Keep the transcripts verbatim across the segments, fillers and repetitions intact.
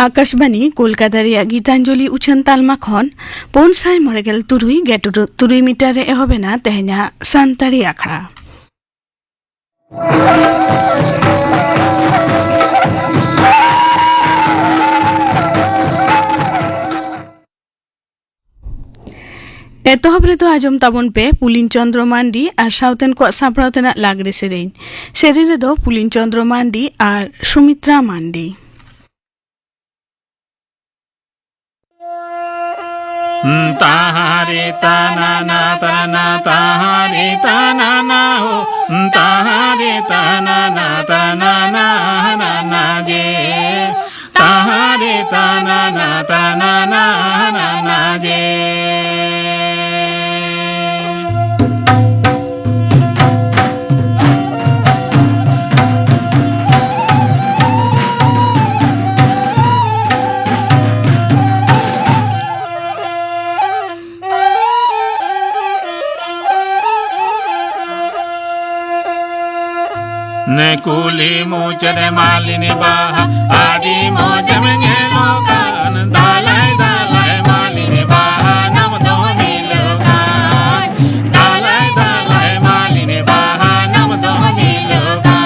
ᱟᱠᱟᱥᱵᱟᱱᱤ ᱠᱳᱞᱠᱟᱛᱟ ᱨᱮᱭᱟᱜ ᱜᱤᱛᱟᱧᱡᱚᱞᱤ ᱩᱪᱷᱟᱹᱱ ᱛᱟᱞᱢᱟ ᱠᱷᱚᱱ ᱯᱩᱱ ᱥᱟᱭ ᱢᱚᱬᱮ ᱜᱮᱞ ᱛᱩᱨᱩᱭ ᱜᱮᱴ ᱛᱩᱨᱩᱭ ᱢᱤᱴᱟᱨ ᱨᱮ ᱮᱦᱚᱵ ᱮᱱᱟ ᱛᱮᱦᱮᱧᱟᱜ ᱥᱟᱱᱛᱟᱲᱤ ᱟᱠᱷᱲᱟ᱾ ᱮᱛᱚᱦᱚᱵ ᱨᱮᱫᱚ ᱟᱸᱡᱚᱢ ᱛᱟᱵᱚᱱ ᱯᱮ ᱯᱩᱞᱤᱱ ᱪᱚᱸᱫᱽᱨᱚ ᱢᱟᱱᱰᱤ ᱟᱨ ᱥᱟᱶᱛᱮᱱ ᱠᱚᱣᱟᱜ ᱥᱟᱯᱲᱟᱣ ᱛᱮᱱᱟᱜ ᱞᱟᱜᱽᱲᱮ ᱥᱮᱨᱮᱧ᱾ ᱥᱮᱨᱮᱧ ᱨᱮᱫᱚ ᱯᱩᱞᱤᱱ ᱪᱚᱸᱫᱽᱨᱚ ᱢᱟᱱᱰᱤ ᱟᱨ ᱥᱩᱢᱤᱛᱨᱟ ᱢᱟᱱᱰᱤ᱾ ᱛᱟᱦᱟᱨᱮ ᱛᱟᱱᱟᱱᱟ ᱛᱟᱱᱟᱱᱟ, ᱛᱟᱦᱟᱨᱮ ᱛᱟᱱᱟᱱᱟ ᱦᱳ, ᱛᱟᱦᱟᱨᱮ ᱛᱟᱱᱟᱱᱟ ᱛᱟᱱᱟᱱᱟ ᱱᱟᱱᱟ ᱡᱮ, ᱛᱟᱦᱟᱨᱮ ᱛᱟᱱᱟᱱᱟ ᱛᱟᱱᱟᱱᱟ ᱱᱟᱱᱟ ᱡᱮ᱾ ᱱᱮ ᱠᱩᱞᱦᱤ ᱢᱩᱪᱟᱹᱫ ᱨᱮ ᱢᱟᱞᱤᱱᱤ ᱵᱟᱦᱟ, ᱟᱹᱰᱤ ᱢᱚᱡᱮᱢ ᱧᱮᱞᱚᱜ ᱠᱟᱱ᱾ ᱫᱟᱞᱟᱭ ᱫᱟᱞᱟᱭ ᱢᱟᱞᱤᱱᱤ ᱵᱟᱦᱟ, ᱱᱟᱢ ᱫᱚ ᱢᱤᱞᱟᱹᱣ ᱠᱟᱱ᱾ ᱫᱟᱞᱟᱭ ᱫᱟᱞᱟᱭ ᱢᱟᱞᱤᱱᱤ ᱵᱟᱦᱟ, ᱱᱟᱢ ᱫᱚ ᱢᱤᱞᱟᱹᱣ ᱠᱟᱱ᱾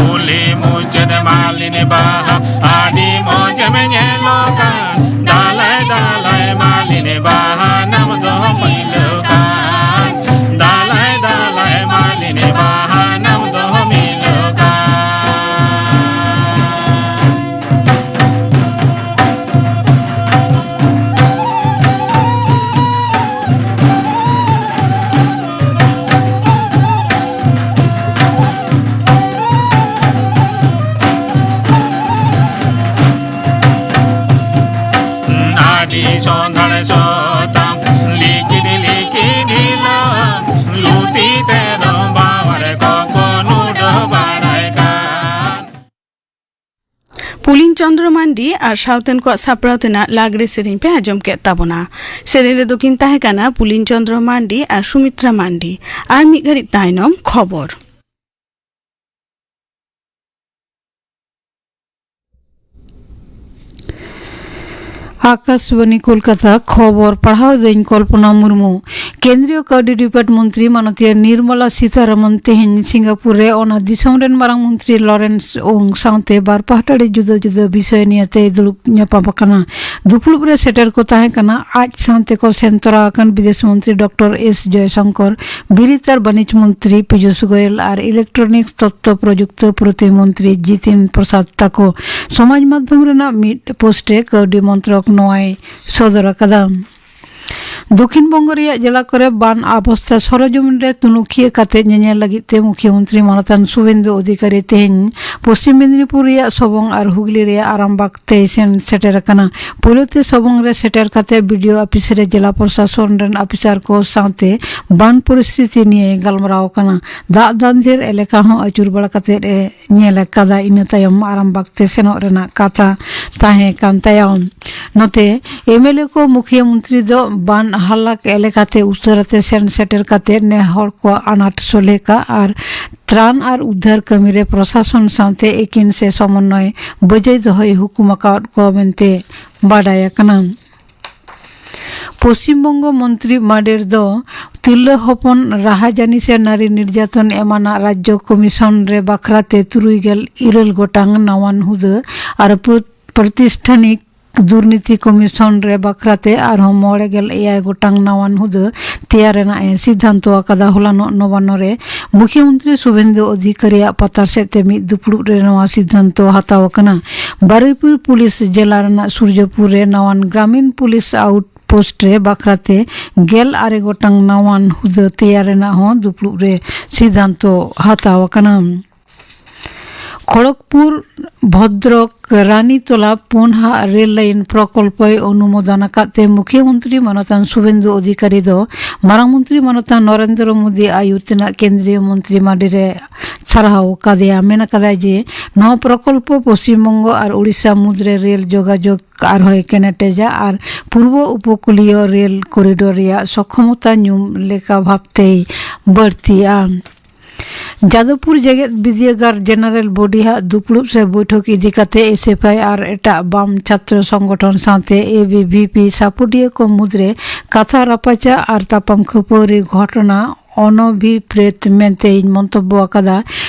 ᱠᱩᱞᱦᱤ ᱢᱩᱪᱟᱹᱫ ᱢᱟᱞᱤᱱᱤ ᱵᱟᱦᱟ, ᱟᱹᱰᱤ ᱢᱚᱡᱮᱢ ᱧᱮᱞᱚᱜ ᱠᱟᱱ᱾ ᱫᱟᱞᱟᱭ ᱫᱟᱞᱟᱭ ᱢᱟᱞᱤᱱᱤ ᱵᱟᱦᱟ, ᱱᱟᱢ ᱫᱚ ᱢᱤᱞᱟᱹᱣ ᱠᱟᱱ᱾ ᱫᱟᱞᱟᱭ ᱫᱟᱞᱟᱭ ᱢᱟᱞᱤᱱᱤ ᱵᱟᱦᱟ, ᱱᱟᱢ ᱫᱚ ᱢᱤᱞᱟᱹᱣ ᱠᱟᱱ᱾ ᱟᱹᱰᱤ ᱥᱚᱸᱫᱷᱟᱲ ᱥᱚᱛᱟᱢ, ᱞᱤᱠᱤᱫ ᱞᱤᱠᱤᱫ ᱦᱤᱞᱟᱹᱢ, ᱞᱩᱛᱤ ᱛᱮ ᱫᱚ ᱵᱟᱣᱟᱨ ᱠᱚᱠᱚ ᱱᱩᱰᱟᱹ ᱵᱟᱲᱟᱭ ᱠᱟᱱ᱾ ᱯᱩᱞᱤᱱ ᱪᱚᱸᱫᱽᱨᱚ ᱢᱟᱱᱰᱤ ᱟᱨ ᱥᱟᱶᱛᱮᱱ ᱠᱚᱣᱟᱜ ᱥᱟᱯᱲᱟᱣ ᱛᱮᱱᱟᱜ ᱞᱟᱜᱽᱲᱮ ᱥᱮᱨᱮᱧ ᱯᱮ ᱟᱸᱡᱚᱢ ᱠᱮᱫ ᱛᱟᱵᱚᱱᱟ᱾ ᱥᱮᱨᱮᱧ ᱨᱮᱫᱚ ᱠᱤᱱ ᱛᱟᱦᱮᱸ ᱠᱟᱱᱟ ᱯᱩᱞᱤᱱ ᱪᱚᱸᱫᱽᱨᱚ ᱢᱟᱱᱰᱤ ᱟᱨ ᱥᱩᱢᱤᱛᱨᱟ ᱢᱟᱱᱰᱤ᱾ ᱟᱨ ᱢᱤᱫ ᱜᱷᱟᱹᱲᱤᱡ ᱛᱟᱭᱱᱚᱢ ᱠᱷᱚᱵᱚᱨ᱾ ᱟᱠᱟᱥᱵᱟᱱᱤ ᱠᱳᱞᱠᱟᱛᱟ, ᱠᱷᱚᱵᱚᱨ ᱯᱟᱲᱦᱟᱣ ᱫᱟᱹᱧ ᱠᱚᱞᱯᱚᱱᱟ ᱢᱩᱨᱢᱩ᱾ ᱠᱮᱱᱫᱨᱤᱭᱚ ᱠᱟᱹᱣᱰᱤ ᱰᱤᱯᱟᱨᱴ ᱢᱚᱱᱛᱨᱤ ᱢᱟᱱᱚᱛᱤᱭᱟᱹ ᱱᱤᱨᱢᱚᱞᱟ ᱥᱤᱛᱟᱨᱟᱢᱚᱱ ᱛᱮᱦᱮᱧ ᱥᱤᱝᱜᱟᱯᱩᱨ ᱨᱮ ᱚᱱᱟ ᱫᱤᱥᱚᱢ ᱨᱮᱱ ᱢᱟᱨᱟᱝ ᱢᱚᱱᱛᱨᱤ ᱞᱚᱨᱮᱱᱥ ᱳᱝ ᱥᱟᱶᱛᱮ ᱵᱟᱨ ᱯᱟᱦᱴᱟ ᱟᱹᱰᱤ ᱡᱩᱫᱟᱹ ᱡᱩᱫᱟᱹ ᱵᱤᱥᱚᱭ ᱱᱤᱭᱮᱛᱮᱭ ᱫᱩᱲᱩᱵ ᱧᱟᱯᱟᱢ ᱟᱠᱟᱱᱟ᱾ ᱫᱩᱯᱲᱩᱵ ᱨᱮ ᱥᱮᱴᱮᱨ ᱠᱚ ᱛᱟᱦᱮᱸ ᱠᱟᱱᱟ ᱟᱡ ᱥᱟᱶᱛᱮ ᱠᱚ ᱥᱮᱱ ᱛᱚᱨᱟ ᱟᱠᱟᱱ ᱵᱤᱫᱮᱥ ᱢᱚᱱᱛᱨᱤ ᱰᱚᱠᱴᱚᱨ ᱮᱥ ᱡᱚᱭᱥᱚᱝᱠᱚᱨ, ᱵᱤᱨᱤᱛ ᱟᱨ ᱵᱟᱹᱱᱤᱡᱽ ᱢᱚᱱᱛᱨᱤ ᱯᱤᱭᱩᱥ ᱜᱳᱭᱮᱞ ᱟᱨ ᱤᱞᱮᱠᱴᱨᱚᱱᱤᱠᱥ ᱛᱚᱛᱛᱷᱚ ᱯᱨᱚᱡᱩᱠᱛᱤ ᱯᱨᱚᱛᱤᱢᱚᱱᱛᱨᱤ ᱡᱤᱛᱮᱱ ᱯᱨᱚᱥᱟᱫᱽ ᱛᱟᱠᱚ᱾ ᱥᱚᱢᱟᱡᱽ ᱢᱟᱫᱽᱫᱷᱚᱢ ᱨᱮᱱᱟᱜ ᱢᱤᱫ ᱯᱳᱥᱴ ᱨᱮ ᱠᱟᱹᱣᱰᱤ ᱢᱚᱱᱛᱨᱚᱠ ᱱᱚᱣᱟᱭ ᱥᱚᱫᱚᱨ ᱟᱠᱟᱫᱟ᱾ ᱫᱚᱠᱷᱤᱱ ᱵᱚᱝᱜᱚ ᱨᱮᱭᱟᱜ ᱡᱮᱞᱟ ᱠᱚᱨᱮ ᱵᱟᱱ ᱚᱵᱚᱥᱛᱟ ᱥᱚᱨᱚᱡᱚᱢᱤᱱ ᱨᱮ ᱛᱩᱱᱩᱠᱷᱤᱭᱟᱹ ᱠᱟᱛᱮ ᱧᱮᱧᱮᱞ ᱞᱟᱹᱜᱤᱫ ᱛᱮ ᱢᱩᱠᱷᱭᱟᱹ ᱢᱚᱱᱛᱨᱤ ᱢᱟᱱᱚᱛᱟᱱ ᱥᱩᱵᱷᱮᱱᱫᱩ ᱚᱫᱷᱤᱠᱟᱨᱤ ᱛᱮᱦᱮᱧ ᱯᱚᱥᱪᱤᱢ ᱢᱮᱫᱽᱱᱤᱯᱩᱨ ᱨᱮᱭᱟᱜ ᱥᱚᱵᱚᱝ ᱟᱨ ᱦᱩᱜᱽᱞᱤ ᱨᱮᱭᱟᱜ ᱟᱨᱟᱢᱵᱟᱜᱽ ᱛᱮᱭ ᱥᱮᱱ ᱥᱮᱴᱮᱨ ᱟᱠᱟᱱᱟ᱾ ᱯᱳᱭᱞᱳ ᱛᱮ ᱥᱚᱵᱚᱝ ᱨᱮ ᱥᱮᱴᱮᱨ ᱠᱟᱛᱮ ᱵᱤ ᱰᱤ ᱳ ᱚᱯᱷᱤᱥ ᱨᱮ ᱡᱮᱞᱟ ᱯᱨᱚᱥᱟᱥᱚᱱ ᱨᱮᱱ ᱚᱯᱷᱤᱥᱟᱨ ᱠᱚ ᱥᱟᱶᱛᱮ ᱵᱟᱱ ᱯᱚᱨᱤᱥᱛᱷᱤᱛᱤ ᱱᱤᱭᱮ ᱜᱟᱞᱢᱟᱨᱟᱣ ᱟᱠᱟᱱᱟ᱾ ᱫᱟᱜ ᱫᱟᱱᱫᱷᱤᱨ ᱮᱞᱟᱠᱟ ᱦᱚᱸ ᱟᱹᱪᱩᱨ ᱵᱟᱲᱟ ᱠᱟᱛᱮ ᱮ ᱧᱮᱞ ᱟᱠᱟᱫᱟ᱾ ᱤᱱᱟᱹ ᱛᱟᱭᱚᱢ ᱟᱨᱟᱢᱵᱟᱜᱽ ᱛᱮ ᱥᱮᱱᱚᱜ ᱨᱮᱱᱟᱜ ᱠᱟᱛᱷᱟ ᱛᱟᱦᱮᱸ ᱠᱟᱱ ᱛᱟᱭᱟ᱾ ᱱᱚᱛᱮ ᱮᱢ ᱮᱞ ᱮ ᱠᱚ ᱢᱩᱠᱷᱤᱭᱟᱹ ᱢᱚᱱᱛᱨᱤ ᱫᱚ ᱵᱟᱱ ᱦᱟᱞᱟᱠ ᱮᱞᱟᱠᱟᱛᱮ ᱩᱥᱟᱹᱨᱟᱛᱮ ᱥᱮᱱ ᱥᱮᱴᱮᱨ ᱠᱟᱛᱮ ᱱᱮ ᱦᱚᱲ ᱠᱚᱣᱟᱜ ᱟᱱᱟᱴ ᱥᱚᱞᱦᱮ ᱠᱟᱜ ᱟᱨ ᱛᱨᱟᱱ ᱟᱨ ᱩᱫᱽᱫᱷᱟᱨ ᱠᱟᱹᱢᱤ ᱨᱮ ᱯᱨᱚᱥᱟᱥᱚᱱ ᱥᱟᱶᱛᱮ ᱮᱠᱤᱱ ᱥᱮ ᱥᱚᱢᱚᱱᱱᱚᱭ ᱵᱟᱹᱡᱟᱹᱭ ᱫᱚᱦᱚᱭ ᱦᱩᱠᱩᱢ ᱟᱠᱟᱫ ᱠᱚᱣᱟ ᱢᱮᱱᱛᱮ ᱵᱟᱰᱟᱭ ᱟᱠᱟᱱᱟ᱾ ᱯᱚᱥᱪᱤᱢ ᱵᱚᱝᱜᱚ ᱢᱚᱱᱛᱨᱤ ᱢᱟᱰᱮᱨ ᱫᱚ ᱛᱤᱨᱞᱟᱹ ᱦᱚᱯᱚᱱ ᱨᱟᱦᱟᱡᱟᱱᱤ ᱥᱮ ᱱᱟᱨᱤ ᱱᱤᱨᱡᱟᱛᱚᱱ ᱮᱢᱟᱱᱟᱜ ᱨᱟᱡᱽᱡᱚ ᱠᱚᱢᱤᱥᱚᱱ ᱨᱮ ᱵᱟᱠᱷᱨᱟᱛᱮ ᱛᱩᱨᱩᱭ ᱜᱮᱞ ᱤᱨᱟᱹᱞ ᱜᱚᱴᱟᱝ ᱱᱟᱣᱟᱱ ᱦᱩᱫᱟᱹ ᱟᱨ ᱯᱨᱚ-, ᱯᱨᱚᱛᱤᱥᱴᱷᱟᱱᱤᱠ ᱫᱩᱨᱱᱤᱛᱤ ᱠᱚᱢᱤᱥᱚᱱ ᱨᱮ ᱵᱟᱠᱷᱨᱟᱛᱮ ᱟᱨᱦᱚᱸ ᱢᱚᱬᱮ ᱜᱮᱞ ᱮᱭᱟᱭ ᱜᱚᱴᱟᱝ ᱱᱟᱣᱟᱱ ᱦᱩᱫᱟᱹ ᱛᱮᱭᱟᱨ ᱨᱮᱱᱟᱜ ᱮ ᱥᱤᱫᱷᱟᱱᱛᱚ ᱟᱠᱟᱫᱟ᱾ ᱦᱚᱞᱟᱱᱚᱜ ᱱᱚᱵᱟᱱᱱᱚ ᱨᱮ ᱢᱩᱠᱷᱭᱚᱢᱚᱱᱛᱨᱤ ᱥᱩᱵᱷᱮᱱᱫᱩ ᱚᱫᱷᱤᱠᱟᱨᱤᱭᱟᱜ ᱯᱟᱛᱟᱨ ᱥᱮᱫ ᱛᱮ ᱢᱤᱫ ᱫᱩᱯᱲᱩᱵ ᱨᱮ ᱱᱚᱣᱟ ᱥᱤᱫᱷᱟᱱᱛᱚ ᱦᱟᱛᱟᱣ ᱟᱠᱟᱱᱟ᱾ ᱵᱟᱨᱩᱭᱯᱩᱨ ᱯᱩᱞᱤᱥ ᱡᱮᱞᱟ ᱨᱮᱱᱟᱜ ᱥᱩᱨᱡᱚᱯᱩᱨ ᱨᱮ ᱱᱟᱣᱟᱱ ᱜᱨᱟᱢᱤᱱ ᱯᱩᱞᱤᱥ ᱟᱣᱩᱴ ᱯᱳᱥᱴ ᱨᱮ ᱵᱟᱠᱷᱨᱟᱛᱮ ᱜᱮᱞ ᱟᱨᱮ ᱜᱚᱴᱟᱝ ᱱᱟᱣᱟᱱ ᱦᱩᱫᱟᱹ ᱛᱮᱭᱟᱨ ᱨᱮᱱᱟᱜ ᱦᱚᱸ ᱫᱩᱯᱲᱩᱵ ᱨᱮ ᱥᱤᱫᱷᱟᱱᱛᱚ ᱦᱟᱛᱟᱣ ᱟᱠᱟᱱᱟ᱾ ᱠᱷᱚᱲᱚᱜᱽᱯᱩᱨ ᱵᱷᱚᱫᱨᱚᱠ ᱨᱟᱱᱤᱛᱚᱞᱟ ᱯᱩᱱ ᱦᱟᱜ ᱨᱮᱞ ᱞᱟᱭᱤᱱ ᱯᱨᱚᱠᱚᱞᱯᱚᱭ ᱚᱱᱩᱢᱳᱫᱚᱱ ᱟᱠᱟᱫ ᱛᱮ ᱢᱩᱠᱷᱭᱚᱢᱚᱱᱛᱨᱤ ᱢᱟᱱᱚᱛᱟᱱ ᱥᱩᱵᱷᱮᱱᱫᱩ ᱚᱫᱷᱤᱠᱟᱨᱤ ᱫᱚ ᱢᱟᱨᱟᱝ ᱢᱚᱱᱛᱨᱤ ᱢᱟᱱᱚᱛᱟᱱ ᱱᱚᱨᱮᱱᱫᱨᱚ ᱢᱳᱫᱤ ᱟᱭᱩᱨ ᱛᱮᱱᱟᱜ ᱠᱮᱱᱫᱨᱤᱭᱚ ᱢᱚᱱᱛᱨᱤ ᱢᱟᱰᱮᱨ ᱮ ᱥᱟᱨᱦᱟᱣ ᱟᱠᱟᱫᱮᱭᱟ᱾ ᱢᱮᱱ ᱟᱠᱟᱫᱟᱭ ᱡᱮ ᱱᱚᱣᱟ ᱯᱨᱚᱠᱚᱞᱯᱚ ᱯᱚᱥᱪᱤᱢ ᱵᱚᱝᱜᱚ ᱟᱨ ᱳᱰᱤᱥᱟ ᱢᱩᱫᱽᱨᱮ ᱨᱮᱞ ᱡᱳᱜᱟᱡᱳᱜᱽ ᱟᱨᱦᱚᱸᱭ ᱠᱮᱱᱮᱴᱮᱡᱟ ᱟᱨ ᱯᱩᱨᱵᱚ ᱩᱯᱚᱠᱩᱞᱤᱭᱚ ᱨᱮᱞ ᱠᱚᱨᱤᱰᱚᱨ ᱨᱮᱭᱟᱜ ᱥᱚᱠᱷᱚᱢᱚᱛᱟ ᱧᱩᱢ ᱞᱮᱠᱟ ᱵᱷᱟᱵᱽᱛᱮᱭ ᱵᱟᱹᱲᱛᱤᱜᱼᱟ᱾ ᱡᱟᱫᱚᱵᱯᱩᱨ ᱡᱮᱜᱮᱛ ᱵᱤᱨᱫᱟᱹᱜᱟᱲ ᱡᱮᱱᱟᱨᱮᱞ ᱵᱚᱰᱤ ᱦᱟᱜ ᱫᱩᱯᱲᱩᱵ ᱥᱮ ᱵᱳᱭᱴᱷᱚᱠ ᱤᱫᱤ ᱠᱟᱛᱮ ᱮᱥ ᱮᱯᱷ ᱟᱭ ᱟᱨ ᱮᱴᱟᱜ ᱵᱟᱢ ᱪᱷᱟᱛᱨᱚ ᱥᱚᱝᱜᱚᱴᱷᱚᱱ ᱥᱟᱶᱛᱮ ᱮ ᱵᱤ ᱵᱷᱤ ᱯᱤ ᱥᱟᱯᱚᱴᱤᱭᱟᱹ ᱠᱚ ᱢᱩᱫᱽᱨᱮ ᱠᱟᱛᱷᱟ ᱨᱟᱯᱟᱪᱟᱜ ᱟᱨ ᱛᱟᱯᱟᱢ ᱠᱷᱟᱹᱯᱟᱹᱨᱤ ᱜᱷᱚᱴᱚᱱᱟ ᱚᱱᱚᱵᱷᱤᱯᱨᱮᱛ ᱢᱮᱱᱛᱮᱭ ᱢᱚᱱᱛᱚᱵᱵᱚ ᱟᱠᱟᱫᱟ᱾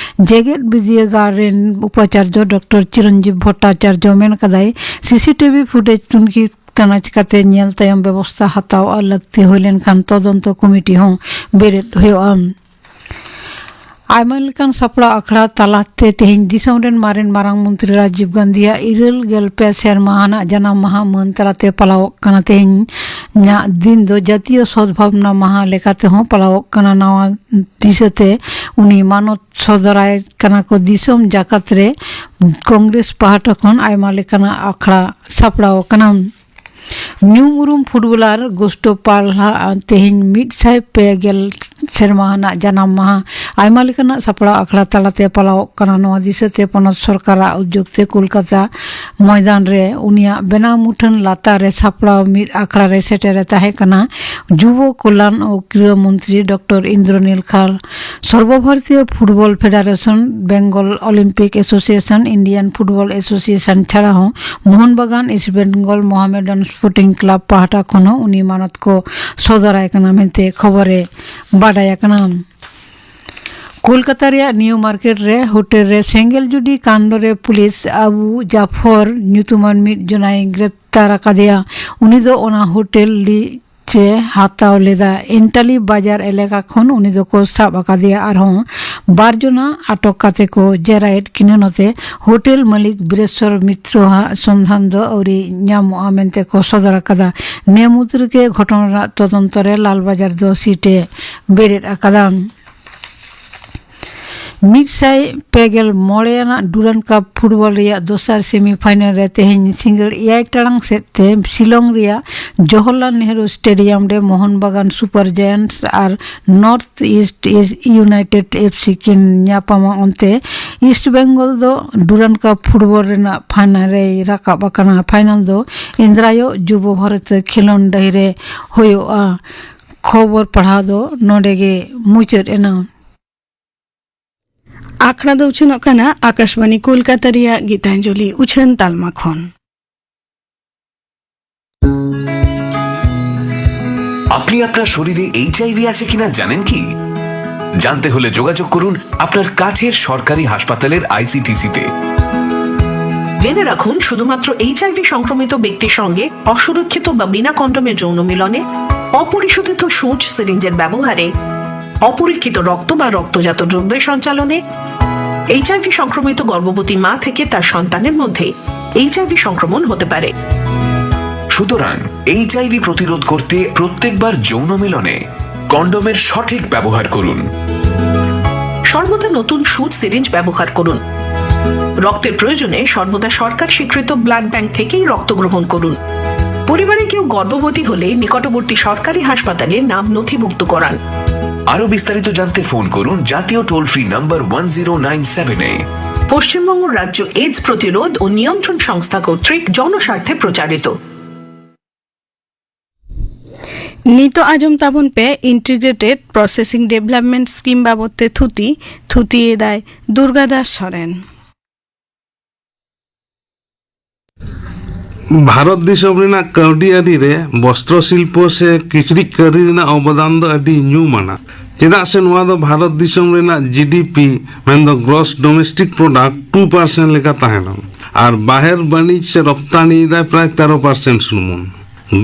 ᱡᱮᱜᱮᱛ ᱵᱤᱨᱫᱟᱹᱜᱟᱲ ᱨᱮᱱ ᱩᱯᱟᱪᱟᱨᱡᱚ ᱰᱚᱠᱴᱚᱨ ᱪᱤᱨᱚᱧᱡᱤᱵ ᱵᱷᱚᱴᱴᱟᱪᱟᱨᱡᱚ ᱢᱮᱱ ᱠᱟᱫᱟᱭ, ᱥᱤ ᱥᱤ ᱴᱤ ᱵᱷᱤ ᱯᱷᱩᱴᱮᱡᱽ ᱛᱩᱱᱠᱷᱤ ᱛᱟᱱᱟᱪ ᱠᱟᱛᱮ ᱧᱮᱞ ᱛᱟᱭᱚᱢ ᱵᱮᱵᱚᱥᱛᱷᱟ ᱦᱟᱛᱟᱣ ᱟᱨ ᱞᱟᱹᱠᱛᱤ ᱦᱩᱭ ᱞᱮᱱᱠᱷᱟᱱ ᱛᱚᱫᱚᱱᱛᱚ ᱠᱚᱢᱤᱴᱤ ᱦᱚᱸ ᱵᱮᱨᱮᱫ ᱦᱩᱭᱩᱜᱼᱟ᱾ ᱟᱭᱢᱟ ᱞᱮᱠᱟᱱ ᱥᱟᱯᱲᱟᱣ ᱟᱠᱷᱲᱟ ᱛᱟᱞᱟᱛᱮ ᱛᱮᱦᱮᱧ ᱫᱤᱥᱚᱢ ᱨᱮᱱ ᱢᱟᱨᱮᱱ ᱢᱟᱨᱟᱝ ᱢᱚᱱᱛᱨᱤ ᱨᱟᱡᱤᱵᱽ ᱜᱟᱱᱫᱷᱤᱭᱟᱜ ᱤᱨᱟᱹᱞ ᱜᱮᱞ ᱯᱮ ᱥᱮᱨᱢᱟ ᱟᱱᱟᱜ ᱡᱟᱱᱟᱢ ᱢᱟᱦᱟ ᱢᱟᱹᱱ ᱛᱟᱞᱟᱛᱮ ᱯᱟᱞᱟᱣᱚᱜ ᱠᱟᱱᱟ᱾ ᱛᱮᱦᱮᱧᱟᱜ ᱫᱤᱱ ᱫᱚ ᱡᱟᱛᱤᱭᱚ ᱥᱚᱫᱵᱷᱟᱵᱽᱱᱟ ᱢᱟᱦᱟ ᱞᱮᱠᱟᱛᱮ ᱦᱚᱸ ᱯᱟᱞᱟᱣᱚᱜ ᱠᱟᱱᱟ᱾ ᱱᱟᱣᱟ ᱫᱤᱥᱟᱹᱛᱮ ᱩᱱᱤ ᱢᱟᱱᱚᱛ ᱥᱚᱫᱚᱨᱟᱭ ᱠᱟᱱᱟ ᱠᱚ᱾ ᱫᱤᱥᱚᱢ ᱡᱟᱠᱟᱛ ᱨᱮ ᱠᱚᱝᱜᱨᱮᱥ ᱯᱟᱦᱴᱟ ᱠᱷᱚᱱ ᱟᱭᱢᱟ ᱞᱮᱠᱟᱱᱟᱜ ᱟᱠᱷᱲᱟ ᱥᱟᱯᱲᱟᱣ ᱟᱠᱟᱱᱟ᱾ ᱧᱩᱢ ᱩᱨᱩᱢ ᱯᱷᱩᱴᱵᱚᱞᱟᱨ ᱜᱳᱥᱴᱳ ᱯᱟᱞᱦᱟ ᱛᱮᱦᱮᱧ ᱢᱤᱫ ᱥᱟᱭ ᱯᱮ ᱜᱮᱞ ᱥᱮᱨᱢᱟ ᱟᱱᱟᱜ ᱡᱟᱱᱟᱢ ᱢᱟᱦᱟ ᱟᱭᱢᱟ ᱞᱮᱠᱟᱱᱟᱜ ᱥᱟᱯᱲᱟᱣ ᱟᱠᱷᱲᱟ ᱛᱟᱞᱟᱛᱮ ᱯᱟᱞᱟᱣᱚᱜ ᱠᱟᱱᱟ᱾ ᱱᱚᱣᱟ ᱫᱤᱥᱟᱹᱛᱮ ᱯᱚᱱᱚᱛ ᱥᱚᱨᱠᱟᱨᱟᱜ ᱩᱫᱽᱡᱳᱜᱽ ᱛᱮ ᱠᱳᱞᱠᱟᱛᱟ ᱢᱚᱭᱫᱟᱱ ᱨᱮ ᱩᱱᱤᱭᱟᱜ ᱵᱮᱱᱟᱣ ᱢᱩᱴᱷᱟᱹᱱ ᱞᱟᱛᱟᱨ ᱨᱮ ᱥᱟᱯᱲᱟᱣ ᱢᱤᱫ ᱟᱠᱷᱲᱟ ᱨᱮ ᱥᱮᱴᱮᱨ ᱮ ᱛᱟᱦᱮᱸ ᱠᱟᱱᱟ ᱡᱩᱵᱚ ᱠᱚᱞᱭᱟᱱ ᱚ ᱠᱨᱤᱲᱟ ᱢᱚᱱᱛᱨᱤ ᱰᱚᱠᱴᱚᱨ ᱤᱱᱫᱨᱚᱱᱤᱞ ᱠᱷᱟᱞ᱾ ᱥᱚᱨᱵᱚ ᱵᱷᱟᱨᱚᱛᱤᱭᱚ football federation, Bengal Olympic association, Indian football association ᱪᱷᱟᱲᱟ ᱦᱚᱸ ᱢᱳᱦᱚᱱ ᱵᱟᱜᱟᱱ ᱤᱥᱴ ᱵᱮᱝᱜᱚᱞ ᱢᱚᱦᱟᱢᱮᱰᱟᱱ ᱥᱯᱳᱨᱴᱤᱝ ᱠᱞᱟᱵᱽ ᱯᱟᱦᱴᱟ ᱠᱷᱚᱱ ᱦᱚᱸ ᱩᱱᱤ ᱢᱟᱱᱚᱛ ᱠᱚ ᱥᱚᱫᱚᱨᱟᱭ ᱠᱟᱱᱟ ᱢᱮᱱᱛᱮ ᱠᱷᱚᱵᱚᱨ ᱮ ᱵᱟᱰᱟᱭ ᱟᱠᱟᱱᱟ᱾ ᱠᱳᱞᱠᱟᱛᱟ ᱨᱮᱭᱟᱜ ᱱᱤᱭᱩ ᱢᱟᱨᱠᱮᱴ ᱨᱮ ᱦᱳᱴᱮᱞ ᱨᱮ ᱥᱮᱸᱜᱮᱞ ᱡᱩᱰᱤ ᱠᱟᱱᱰ ᱨᱮ ᱯᱩᱞᱤᱥ ᱟᱵᱩ ᱡᱟᱯᱷᱚᱨ ᱧᱩᱛᱩᱢᱟᱱ ᱢᱤᱫ ᱡᱚᱱᱟᱭ ᱜᱨᱮᱯᱛᱟᱨ ᱟᱠᱟᱫᱮᱭᱟ᱾ ᱩᱱᱤ ᱫᱚ ᱚᱱᱟ ᱦᱳᱴᱮᱞ ᱞᱤᱡ ᱮ ᱦᱟᱛᱟᱣ ᱞᱮᱫᱟ᱾ ᱮᱱᱴᱟᱞᱤ ᱵᱟᱡᱟᱨ ᱮᱞᱟᱠᱟ ᱠᱷᱚᱱ ᱩᱱᱤ ᱫᱚᱠᱚ ᱥᱟᱵ ᱟᱠᱟᱫᱮᱭᱟ᱾ ᱟᱨᱦᱚᱸ ᱵᱟᱨ ᱡᱚᱱᱟ ᱟᱴᱚᱠ ᱠᱟᱛᱮ ᱠᱚ ᱡᱮᱨᱟᱭᱮᱫ ᱠᱤᱱᱟ᱾ ᱱᱚᱛᱮ ᱦᱳᱴᱮᱞ ᱢᱟᱹᱞᱤᱠ ᱵᱤᱨᱮᱥᱣᱚᱨ ᱢᱤᱛᱨᱚ ᱟᱜ ᱥᱚᱱᱫᱷᱟᱱ ᱫᱚ ᱟᱹᱣᱨᱤ ᱧᱟᱢᱚᱜᱼᱟ ᱢᱮᱱᱛᱮ ᱠᱚ ᱥᱚᱫᱚᱨ ᱟᱠᱟᱫᱟ᱾ ᱱᱮ ᱢᱩᱫᱽ ᱨᱮᱜᱮ ᱜᱷᱚᱴᱚᱱᱟ ᱨᱮᱱᱟᱜ ᱛᱚᱫᱚᱱᱛᱚ ᱨᱮ ᱞᱟᱞᱵᱟᱡᱟᱨ ᱫᱚ ᱥᱤᱴ ᱮ ᱵᱮᱨᱮᱫ ᱟᱠᱟᱫᱟ᱾ ᱢᱤᱫ ᱥᱟᱭ ᱯᱮ ᱜᱮᱞ ᱢᱚᱬᱮ ᱟᱱᱟᱜ ᱰᱩᱨᱟᱱᱰ ᱠᱟᱯ ᱯᱷᱩᱴᱵᱚᱞ ᱨᱮᱭᱟᱜ ᱫᱚᱥᱟᱨ ᱥᱮᱢᱤ ᱯᱷᱟᱭᱱᱟᱞ ᱨᱮ ᱛᱮᱦᱮᱧ ᱥᱤᱸᱜᱟᱹᱲ ᱮᱭᱟᱭ ᱴᱟᱲᱟᱝ ᱥᱮᱫ ᱛᱮ ᱥᱤᱞᱚᱝ ᱨᱮᱭᱟᱜ ᱡᱚᱣᱟᱦᱚᱨᱞᱟᱞ ᱱᱮᱦᱨᱩ ᱥᱴᱮᱰᱤᱭᱟᱢ ᱨᱮ ᱢᱳᱦᱚᱱ ᱵᱟᱜᱟᱱ ᱥᱩᱯᱟᱨ ᱡᱟᱭᱮᱱᱴᱥ ᱟᱨ north east united F C ᱠᱤᱱ ᱧᱟᱯᱟᱢᱟ᱾ ᱚᱱᱛᱮ ᱤᱥᱴ ᱵᱮᱝᱜᱚᱞ ᱫᱚ ᱰᱩᱨᱟᱱᱰ ᱠᱟᱯ ᱯᱷᱩᱴᱵᱚᱞ ᱨᱮᱱᱟᱜ ᱯᱷᱟᱭᱱᱟᱞ ᱨᱮᱭ ᱨᱟᱠᱟᱵ ᱟᱠᱟᱱᱟ᱾ ᱯᱷᱟᱭᱱᱟᱞ ᱫᱚ ᱤᱱᱫᱨᱟᱭᱚ ᱡᱩᱵᱚ ᱵᱷᱟᱨᱚᱛ ᱠᱷᱮᱞᱳᱱᱰ ᱰᱟᱹᱦᱤ ᱨᱮ ᱦᱩᱭᱩᱜᱼᱟ᱾ ᱠᱷᱚᱵᱚᱨ ᱯᱟᱲᱦᱟᱣ ᱫᱚ ᱱᱚᱰᱮ ᱜᱮ ᱢᱩᱪᱟᱹᱫ ᱮᱱᱟ᱾ ᱟᱠᱷᱲᱟ ᱫᱚ ᱩᱪᱷᱟᱹᱱᱚᱜ ᱠᱟᱱᱟ ᱟᱠᱟᱥᱵᱟᱱᱤ ᱠᱳᱞᱠᱟᱛᱟ ᱨᱮᱭᱟᱜ ᱜᱤᱛᱟᱧᱡᱚᱞᱤ ᱩᱪᱷᱟᱹᱱ ᱛᱟᱞᱢᱟ ᱠᱷᱚᱱ᱾ আপনি আপনার শরীরে এইচআইভি আছে কিনা জানেন কি? জানতে হলে যোগাযোগ করুন আপনার কাছের সরকারি হাসপাতালের আইসিটিসিতে। জেনে রাখুন, শুধুমাত্র এইচআইভি সংক্রমিত ব্যক্তির সঙ্গে অসুরক্ষিত বা বিনা কন্ডোমে যৌন মিলনে, অপরিশোধিত সূচ সিরিঞ্জের ব্যবহারে, অপরীক্ষিত রক্ত বা রক্তজাত দ্রব্যের সঞ্চালনে, এইচআইভি সংক্রমিত গর্ভবতী মা থেকে তার সন্তানের মধ্যে এইচআইভি সংক্রমণ হতে পারে। সুতরাং এইচআইভি প্রতিরোধ করতে প্রত্যেকবার যৌন মিলনে কন্ডোমের সঠিক ব্যবহার করুন। সর্বদা নতুন সূচ সিরিঞ্জ ব্যবহার করুন। রক্তের প্রয়োজনে সর্বদা সরকার স্বীকৃত ব্লাড ব্যাংক থেকেই রক্ত গ্রহণ করুন। পরিবারে কেউ গর্ভবতী হলে নিকটবর্তী সরকারি হাসপাতালে নাম নথিভুক্ত করান। আরও বিস্তারিত জানতে ফোন করুন জাতীয় toll free number one zero nine seven এ। পশ্চিমবঙ্গ রাজ্য এইডস প্রতিরোধ ও নিয়ন্ত্রণ সংস্থা কর্তৃক জনস্বার্থে প্রচারিত। ᱱᱤᱛᱚᱜ ᱟᱸᱡᱚᱢ ᱛᱟᱵᱚᱱ ᱯᱮ ᱤᱱᱴᱤᱜᱨᱮᱴᱮᱰ ᱯᱨᱚᱥᱮᱥᱤᱝ ᱰᱮᱵᱷᱞᱚᱯᱢᱮᱱᱴ ᱥᱠᱤᱢ ᱵᱟᱵᱚᱫ ᱛᱮ ᱛᱷᱩᱛᱤ᱾ ᱛᱷᱩᱛᱤᱭᱮᱫᱟᱭ ᱫᱩᱨᱜᱟ ᱫᱟᱥ ᱥᱚᱨᱮᱱ᱾ ᱵᱷᱟᱨᱚᱛ ᱫᱤᱥᱚᱢ ᱨᱮᱱᱟᱜ ᱠᱟᱹᱣᱰᱤ ᱟᱹᱨᱤ ᱨᱮ ᱵᱚᱥᱛᱨᱚ ᱥᱤᱞᱯᱚ ᱥᱮ ᱠᱤᱪᱨᱤᱡ ᱠᱟᱹᱨᱤ ᱨᱮᱱᱟᱜ ᱚᱵᱚᱫᱟᱱ ᱫᱚ ᱟᱹᱰᱤ ᱧᱩᱢ ᱟᱱᱟ, ᱪᱮᱫᱟᱜ ᱥᱮ ᱱᱚᱣᱟ ᱫᱚ ᱵᱷᱟᱨᱚᱛ ᱫᱤᱥᱚᱢ ᱨᱮᱱᱟᱜ ᱡᱤᱰᱤᱯᱤ, ᱢᱮᱱᱫᱚ ᱜᱨᱚᱥ ᱰᱚᱢᱮᱥᱴᱤᱠ ᱯᱨᱚᱰᱟᱠᱴ, ᱴᱩ ᱯᱟᱨᱥᱮᱱᱴ ᱞᱮᱠᱟ ᱛᱟᱦᱮᱱᱟ᱾ ᱟᱨ ᱵᱟᱦᱮᱨ ᱵᱟᱹᱱᱤᱡᱽ ᱥᱮ ᱨᱚᱯᱛᱟᱱᱤᱭᱮᱫᱟᱭ ᱯᱨᱟᱭ ᱛᱮᱨᱚ ᱯᱟᱨᱥᱮᱱᱴ ᱥᱩᱢᱩᱝ᱾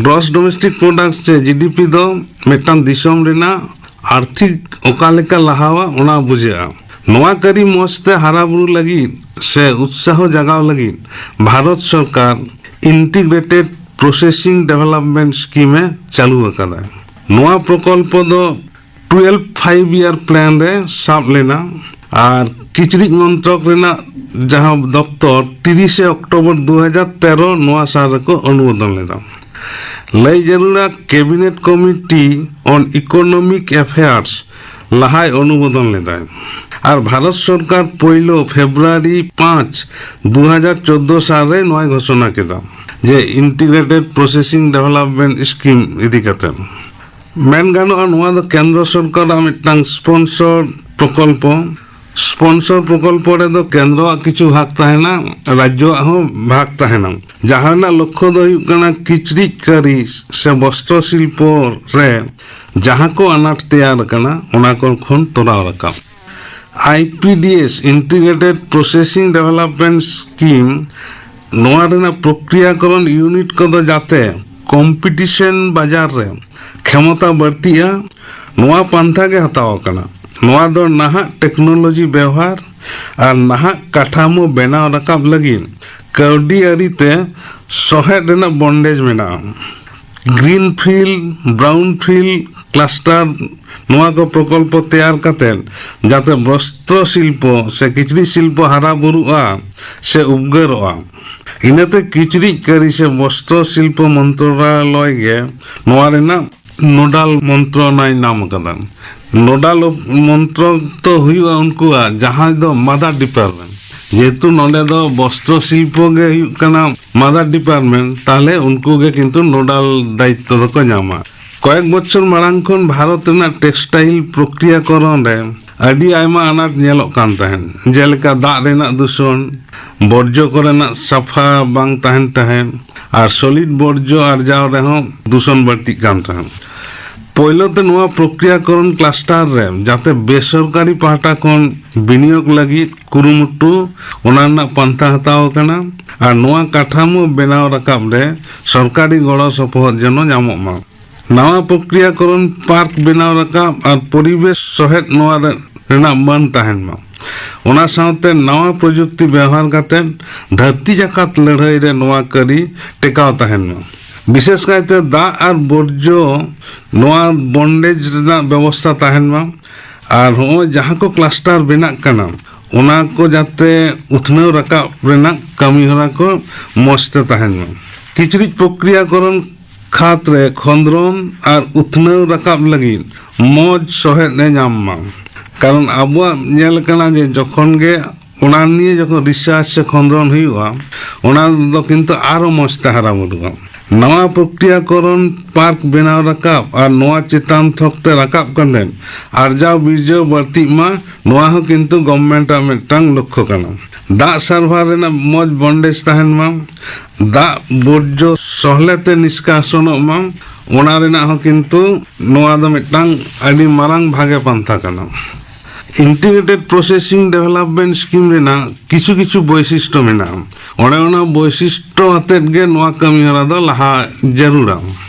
ᱜᱨᱚᱥ ᱰᱚᱢᱮᱥᱴᱤᱠ ᱯᱨᱚᱰᱟᱠᱴ ᱥᱮ ᱡᱤᱰᱤᱯᱤ ᱫᱚ ᱢᱤᱫᱴᱟᱝ ᱫᱤᱥᱚᱢ ᱨᱮᱱᱟᱜ ᱟᱨᱛᱷᱤᱠ ᱚᱠᱟ ᱞᱮᱠᱟ ᱞᱟᱦᱟᱣᱟ, ᱚᱱᱟ ᱵᱩᱡᱷᱟᱹᱜᱼᱟ᱾ ᱱᱚᱣᱟ ᱠᱟᱹᱨᱤ ᱢᱚᱸᱡᱽ ᱛᱮ ᱦᱟᱨᱟ ᱵᱩᱨᱩ ᱞᱟᱹᱜᱤᱫ ᱥᱮ ᱩᱛᱥᱟᱦᱚ ᱡᱟᱜᱟᱣ ᱞᱟᱹᱜᱤᱫ ᱵᱷᱟᱨᱚᱛ ᱥᱚᱨᱠᱟᱨ ᱤᱱᱴᱤᱜᱨᱮᱴᱮᱰ ᱯᱨᱚᱥᱮᱥᱤᱝ ᱰᱮᱵᱷᱮᱞᱚᱯᱢᱮᱱᱴ ᱥᱠᱤᱢ ᱮ ᱪᱟᱹᱞᱩ ᱟᱠᱟᱫᱟ᱾ ᱱᱚᱣᱟ ᱯᱨᱚᱠᱚᱞᱯᱚ ᱫᱚ ᱴᱩᱭᱮᱞᱵᱷ ᱯᱷᱟᱭᱤᱵᱷ ᱤᱭᱟᱨ ᱯᱞᱟᱱ ᱨᱮ ᱥᱟᱵ ᱞᱮᱱᱟ ᱟᱨ ᱠᱤᱪᱨᱤᱡ ᱢᱚᱱᱛᱨᱚᱠ ᱨᱮᱱᱟᱜ ᱡᱟᱦᱟᱸ ᱫᱚᱯᱛᱚᱨ ᱛᱤᱨᱤᱥᱮ ᱚᱠᱴᱳᱵᱚᱨ ᱫᱩ ᱦᱟᱡᱟᱨ ᱛᱮᱨᱚ ᱱᱚᱣᱟ ᱥᱟᱞ ᱨᱮᱠᱚ ᱚᱱᱩᱢᱳᱫᱚᱱ ᱞᱮᱫᱟ᱾ ᱞᱟᱹᱭ ᱡᱟᱹᱨᱩᱲᱟ, cabinet committee on economic affairs ᱞᱟᱦᱟᱭ ᱚᱱᱩᱢᱳᱫᱚᱱ ᱞᱮᱫᱟᱭ ᱟᱨ ᱵᱷᱟᱨᱚᱛ ᱥᱚᱨᱠᱟᱨ ᱯᱳᱭᱞᱳ ᱯᱷᱮᱵᱽᱨᱩᱣᱟᱨᱤ ᱯᱟᱸᱪ, ᱫᱩ ᱦᱟᱡᱟᱨ ᱪᱳᱫᱽᱫᱳ ᱥᱟᱞ ᱨᱮ ᱱᱚᱣᱟᱭ ᱜᱷᱳᱥᱚᱱᱟ ᱠᱮᱫᱟ ᱡᱮ ᱤᱱᱴᱤᱜᱨᱮᱴᱮᱰ ᱯᱨᱚᱥᱮᱥᱤᱝ ᱰᱮᱵᱷᱮᱞᱚᱯᱢᱮᱱᱴ ᱥᱠᱤᱢ ᱤᱫᱤ ᱠᱟᱛᱮ᱾ ᱢᱮᱱ ᱜᱟᱱᱚᱜᱼᱟ, ᱱᱚᱣᱟ ᱫᱚ ᱠᱮᱱᱫᱨᱚ ᱥᱚᱨᱠᱟᱨᱟᱜ ᱢᱤᱫᱴᱟᱝ ᱥᱯᱚᱱᱥᱚᱨ ᱯᱨᱚᱠᱚᱞᱯᱚ᱾ ᱥᱯᱚᱱᱥᱚᱨ ᱯᱨᱚᱠᱚᱞᱯᱚ ᱨᱮᱫᱚ ᱠᱮᱱᱫᱨᱚᱣᱟᱜ ᱠᱤᱪᱷᱩ ᱵᱷᱟᱜᱽ ᱛᱟᱦᱮᱱᱟ, ᱨᱟᱡᱽᱡᱚᱣᱟᱜ ᱦᱚᱸ ᱵᱷᱟᱜᱽ ᱛᱟᱦᱮᱱᱟ, ᱡᱟᱦᱟᱸ ᱨᱮᱱᱟᱜ ᱞᱚᱠᱠᱷᱚ ᱫᱚ ᱦᱩᱭᱩᱜ ᱠᱟᱱᱟ ᱠᱤᱪᱨᱤᱡ ᱠᱟᱹᱨᱤ ᱥᱮ ᱵᱚᱥᱛᱨᱚ ᱥᱤᱞᱯᱚ ᱨᱮ ᱡᱟᱦᱟᱸ ᱠᱚ ᱟᱱᱟᱴ ᱛᱮᱭᱟᱨ ᱟᱠᱟᱱᱟ, ᱚᱱᱟ ᱠᱚ ᱠᱷᱚᱱ ᱛᱚᱨᱟᱣ ᱨᱟᱠᱟᱵ᱾ I P D S, integrated processing development scheme, ᱱᱚᱣᱟ ᱨᱮᱱᱟᱜ ᱯᱨᱚᱠᱨᱤᱭᱟᱠᱚᱨᱚᱱ ᱤᱭᱩᱱᱤᱴ ᱠᱚᱫᱚ ᱡᱟᱛᱮ ᱠᱚᱢᱯᱤᱴᱤᱥᱚᱱ ᱵᱟᱡᱟᱨ ᱨᱮ ᱠᱷᱮᱢᱚᱛᱟ ᱵᱟᱹᱲᱛᱤᱜᱼᱟ, ᱱᱚᱣᱟ ᱯᱟᱱᱛᱷᱟ ᱜᱮ ᱦᱟᱛᱟᱣ ᱟᱠᱟᱱᱟ᱾ ᱱᱚᱣᱟ ᱫᱚ ᱱᱟᱦᱟᱜ ᱴᱮᱠᱱᱳᱞᱚᱡᱤ ᱵᱮᱣᱦᱟᱨ ᱟᱨ ᱱᱟᱦᱟᱜ ᱠᱟᱴᱷᱟᱢᱳ ᱵᱮᱱᱟᱣ ᱨᱟᱠᱟᱵ ᱞᱟᱹᱜᱤᱫ ᱠᱟᱹᱣᱰᱤ ᱟᱹᱨᱤ ᱛᱮ ᱥᱚᱦᱮᱫ ᱨᱮᱱᱟᱜ ᱵᱚᱱᱰᱮᱡᱽ ᱢᱮᱱᱟᱜᱼᱟ᱾ Green field, brown field cluster, ᱱᱚᱣᱟ ᱠᱚ ᱯᱨᱚᱠᱚᱞᱯᱚ ᱛᱮᱭᱟᱨ ᱠᱟᱛᱮ ᱡᱟᱛᱮ ᱵᱚᱥᱛᱨᱚ ᱥᱤᱞᱯᱚ ᱥᱮ ᱠᱤᱪᱨᱤᱡ ᱥᱤᱞᱯᱚ ᱦᱟᱨᱟ ᱵᱩᱨᱩᱜᱼᱟ ᱥᱮ ᱩᱯᱜᱟᱹᱨᱚᱜᱼᱟ᱾ ᱤᱱᱟᱹᱛᱮ ᱠᱤᱪᱨᱤᱡ ᱠᱟᱹᱨᱤ ᱥᱮ ᱵᱚᱥᱛᱨᱚ ᱥᱤᱞᱯᱚ ᱢᱚᱱᱛᱨᱚᱱᱟᱞᱚᱭ ᱜᱮ ᱱᱚᱣᱟ ᱨᱮᱱᱟᱜ ᱱᱳᱰᱟᱞ ᱢᱚᱱᱛᱨᱚᱱᱟᱭ ᱧᱟᱢ ᱟᱠᱟᱫᱟ᱾ ᱱᱳᱰᱟᱞ ᱢᱚᱱᱛᱨᱚ ᱫᱚ ᱦᱩᱭᱩᱜᱼᱟ ᱩᱱᱠᱩᱣᱟᱜ, ᱡᱟᱦᱟᱸᱭ ᱫᱚ ᱢᱟᱫᱟᱨ ᱰᱤᱯᱟᱨᱴᱢᱮᱱᱴ᱾ ᱡᱮᱦᱮᱛᱩ ᱱᱚᱰᱮ ᱫᱚ ᱵᱚᱥᱛᱨᱚ ᱥᱤᱞᱯᱚ ᱜᱮ ᱦᱩᱭᱩᱜ ᱠᱟᱱᱟ ᱢᱟᱫᱟᱨ ᱰᱤᱯᱟᱨᱴᱢᱮᱱᱴ, ᱛᱟᱦᱞᱮ ᱩᱱᱠᱩ ᱜᱮ ᱠᱤᱱᱛᱩ ᱱᱳᱰᱟᱞ ᱫᱟᱭᱤᱛᱛᱚ ᱫᱚᱠᱚ ᱧᱟᱢᱟ᱾ ᱠᱚᱭᱮᱠ ᱵᱚᱪᱷᱚᱨ ᱢᱟᱲᱟᱝ ᱠᱷᱚᱱ ᱵᱷᱟᱨᱚᱛ ᱨᱮᱱᱟᱜ ᱴᱮᱠᱥᱴᱟᱭᱤᱞ ᱯᱨᱚᱠᱨᱤᱭᱟᱠᱚᱨᱚᱱ ᱨᱮ ᱟᱹᱰᱤ ᱟᱭᱢᱟ ᱟᱱᱟᱴ ᱧᱮᱞᱚᱜ ᱠᱟᱱ ᱛᱟᱦᱮᱸᱫ, ᱡᱮᱞᱮᱠᱟ ᱫᱟᱜ ᱨᱮᱱᱟᱜ ᱫᱩᱥᱚᱱ, ᱵᱚᱨᱡᱚ ᱠᱚᱨᱮᱱᱟᱜ ᱥᱟᱯᱷᱟ ᱵᱟᱝ ᱛᱟᱦᱮᱱ ᱛᱟᱦᱮᱸᱫ, ᱟᱨ ᱥᱚᱞᱤᱰ ᱵᱚᱨᱡᱚ ᱟᱨᱡᱟᱣ ᱨᱮᱦᱚᱸ ᱫᱩᱥᱚᱱ ᱵᱟᱹᱲᱛᱤᱜ ᱠᱟᱱ ᱛᱟᱦᱮᱸᱫ᱾ ᱯᱳᱭᱞᱳ ᱛᱮ ᱱᱚᱣᱟ ᱯᱨᱚᱠᱨᱤᱭᱟᱠᱚᱨᱚᱱ ᱠᱞᱟᱥᱴᱟᱨ ᱨᱮ ᱡᱟᱛᱮ ᱵᱮᱥᱚᱨᱠᱟᱨᱤ ᱯᱟᱦᱴᱟ ᱠᱷᱚᱱ ᱵᱤᱱᱤᱭᱳᱜᱽ ᱞᱟᱹᱜᱤᱫ ᱠᱩᱨᱩᱢᱩᱴᱩ, ᱚᱱᱟ ᱨᱮᱱᱟᱜ ᱯᱟᱱᱛᱷᱟ ᱦᱟᱛᱟᱣ ᱟᱠᱟᱱᱟ᱾ ᱟᱨ ᱱᱚᱣᱟ ᱠᱟᱴᱷᱟᱢᱳ ᱵᱮᱱᱟᱣ ᱨᱟᱠᱟᱵ ᱨᱮ ᱥᱚᱨᱠᱟᱨᱤ ᱜᱚᱲᱚ ᱥᱚᱯᱚᱦᱚᱫ ᱡᱮᱱᱚ ᱧᱟᱢᱚᱜ ᱢᱟ᱾ ᱱᱟᱣᱟ ᱯᱨᱚᱠᱨᱤᱭᱟᱠᱚᱨᱚᱱ ᱯᱟᱨᱠ ᱵᱮᱱᱟᱣ ᱨᱟᱠᱟᱵ ᱟᱨ ᱯᱚᱨᱤᱵᱮᱥ ᱥᱚᱦᱮᱫ ᱱᱚᱣᱟ ᱨᱮ-, ᱨᱮᱱᱟᱜ ᱢᱟᱹᱱ ᱛᱟᱦᱮᱱ ᱢᱟ᱾ ᱚᱱᱟ ᱥᱟᱶᱛᱮ ᱱᱟᱣᱟ ᱯᱨᱚᱡᱩᱠᱛᱤ ᱵᱮᱣᱦᱟᱨ ᱠᱟᱛᱮ ᱫᱷᱟᱹᱨᱛᱤ ᱡᱟᱠᱟᱛ ᱞᱟᱹᱲᱦᱟᱹᱭ ᱨᱮ ᱱᱚᱣᱟ ᱠᱟᱹᱨᱤ ᱴᱮᱠᱟᱣ ᱛᱟᱦᱮᱱ ᱢᱟ᱾ ᱵᱤᱥᱮᱥ ᱠᱟᱭᱛᱮ ᱫᱟᱜ ᱟᱨ ᱵᱚᱨᱡᱚ ᱱᱚᱣᱟ ᱵᱚᱱᱰᱮᱡᱽ ᱨᱮᱱᱟᱜ ᱵᱮᱵᱚᱥᱛᱷᱟ ᱛᱟᱦᱮᱱ ᱢᱟ᱾ ᱟᱨ ᱦᱚᱸᱜᱼᱚᱭ ᱡᱟᱦᱟᱸ ᱠᱚ ᱠᱞᱟᱥᱴᱟᱨ ᱵᱮᱱᱟᱜ ᱠᱟᱱᱟ, ᱚᱱᱟ ᱠᱚ ᱡᱟᱛᱮ ᱩᱛᱱᱟᱹᱣ ᱨᱟᱠᱟᱵ ᱨᱮᱱᱟᱜ ᱠᱟᱹᱢᱤᱦᱚᱨᱟ ᱠᱚ ᱢᱚᱸᱡᱽ ᱛᱮ ᱛᱟᱦᱮᱱ ᱢᱟ᱾ ᱠᱤᱪᱨᱤᱡ ᱯᱨᱚᱠᱨᱤᱭᱟᱠᱚᱨᱚᱱ ᱠᱷᱟᱛ ᱨᱮ ᱠᱷᱚᱸᱫᱽᱨᱚᱱ ᱟᱨ ᱩᱛᱱᱟᱹᱣ ᱨᱟᱠᱟᱵ ᱞᱟᱹᱜᱤᱫ ᱢᱚᱸᱡᱽ ᱥᱚᱦᱮᱫ ᱮ ᱧᱟᱢ ᱢᱟ᱾ ᱠᱟᱨᱚᱱ ᱟᱵᱚᱣᱟᱜ ᱧᱮᱞ ᱠᱟᱱᱟ ᱡᱮ ᱡᱚᱠᱷᱚᱱ ᱜᱮ ᱚᱱᱟ ᱱᱤᱭᱮ ᱡᱚᱠᱷᱚᱱ ᱨᱤᱥᱟᱨᱪ ᱥᱮ ᱠᱷᱚᱸᱫᱽᱨᱚᱱ ᱦᱩᱭᱩᱜᱼᱟ, ᱚᱱᱟ ᱫᱚ ᱠᱤᱱᱛᱩ ᱟᱨᱚ ᱢᱚᱸᱡᱽ ᱛᱮ ᱦᱟᱨᱟ ᱵᱩᱨᱩᱜᱼᱟ᱾ ᱱᱟᱣᱟ ᱯᱨᱚᱠᱨᱤᱭᱟᱠᱚᱨᱚᱱ ᱯᱟᱨᱠ ᱵᱮᱱᱟᱣ ᱨᱟᱠᱟᱵ ᱟᱨ ᱱᱚᱣᱟ ᱪᱮᱛᱟᱱ ᱛᱷᱚᱠ ᱛᱮ ᱨᱟᱠᱟᱵ ᱠᱟᱛᱮ ᱟᱨᱡᱟᱣ ᱵᱤᱨᱡᱟᱹᱣ ᱵᱟᱹᱲᱛᱤᱜ ᱢᱟ, ᱱᱚᱣᱟ ᱦᱚᱸ ᱠᱤᱱᱛᱩ ᱜᱚᱵᱷᱢᱮᱱᱴ ᱟᱜ ᱢᱤᱫᱴᱟᱝ ᱞᱚᱠᱠᱷᱚ ᱠᱟᱱᱟ᱾ ᱫᱟᱜ ᱥᱟᱨᱵᱷᱟᱨ ᱨᱮᱱᱟᱜ ᱢᱚᱸᱡᱽ ᱵᱚᱱᱰᱮᱡᱽ ᱛᱟᱦᱮᱱ ᱢᱟ, ᱫᱟᱜ ᱵᱚᱨᱡᱚ ᱥᱚᱦᱞᱮ ᱛᱮ ᱱᱤᱥᱠᱟᱥᱚᱱᱚᱜ ᱢᱟ, ᱚᱱᱟ ᱨᱮᱱᱟᱜ ᱦᱚᱸ ᱠᱤᱱᱛᱩ ᱱᱚᱣᱟ ᱫᱚ ᱢᱤᱫᱴᱟᱝ ᱟᱹᱰᱤ ᱢᱟᱨᱟᱝ ᱵᱷᱟᱜᱮ ᱯᱟᱱᱛᱷᱟ ᱠᱟᱱᱟ᱾ ᱤᱱᱴᱤᱜᱨᱮᱴᱮᱰ ᱯᱨᱚᱥᱮᱥᱤᱝ ᱰᱮᱵᱷᱮᱞᱚᱯᱢᱮᱱᱴ ᱥᱠᱤᱢ ᱨᱮᱱᱟᱜ ᱠᱤᱪᱷᱩ ᱠᱤᱪᱷᱩ ᱵᱳᱭᱥᱤᱥᱴᱚ ᱢᱮᱱᱟᱜᱼᱟ᱾ ᱚᱱᱮ ᱚᱱᱟ ᱵᱳᱭᱥᱤᱥᱴᱚ ᱟᱛᱮᱫ ᱜᱮ ᱱᱚᱣᱟ ᱠᱟᱹᱢᱤ ᱦᱚᱨᱟ ᱫᱚ ᱞᱟᱦᱟ ᱡᱟᱹᱨᱩᱲᱟ᱾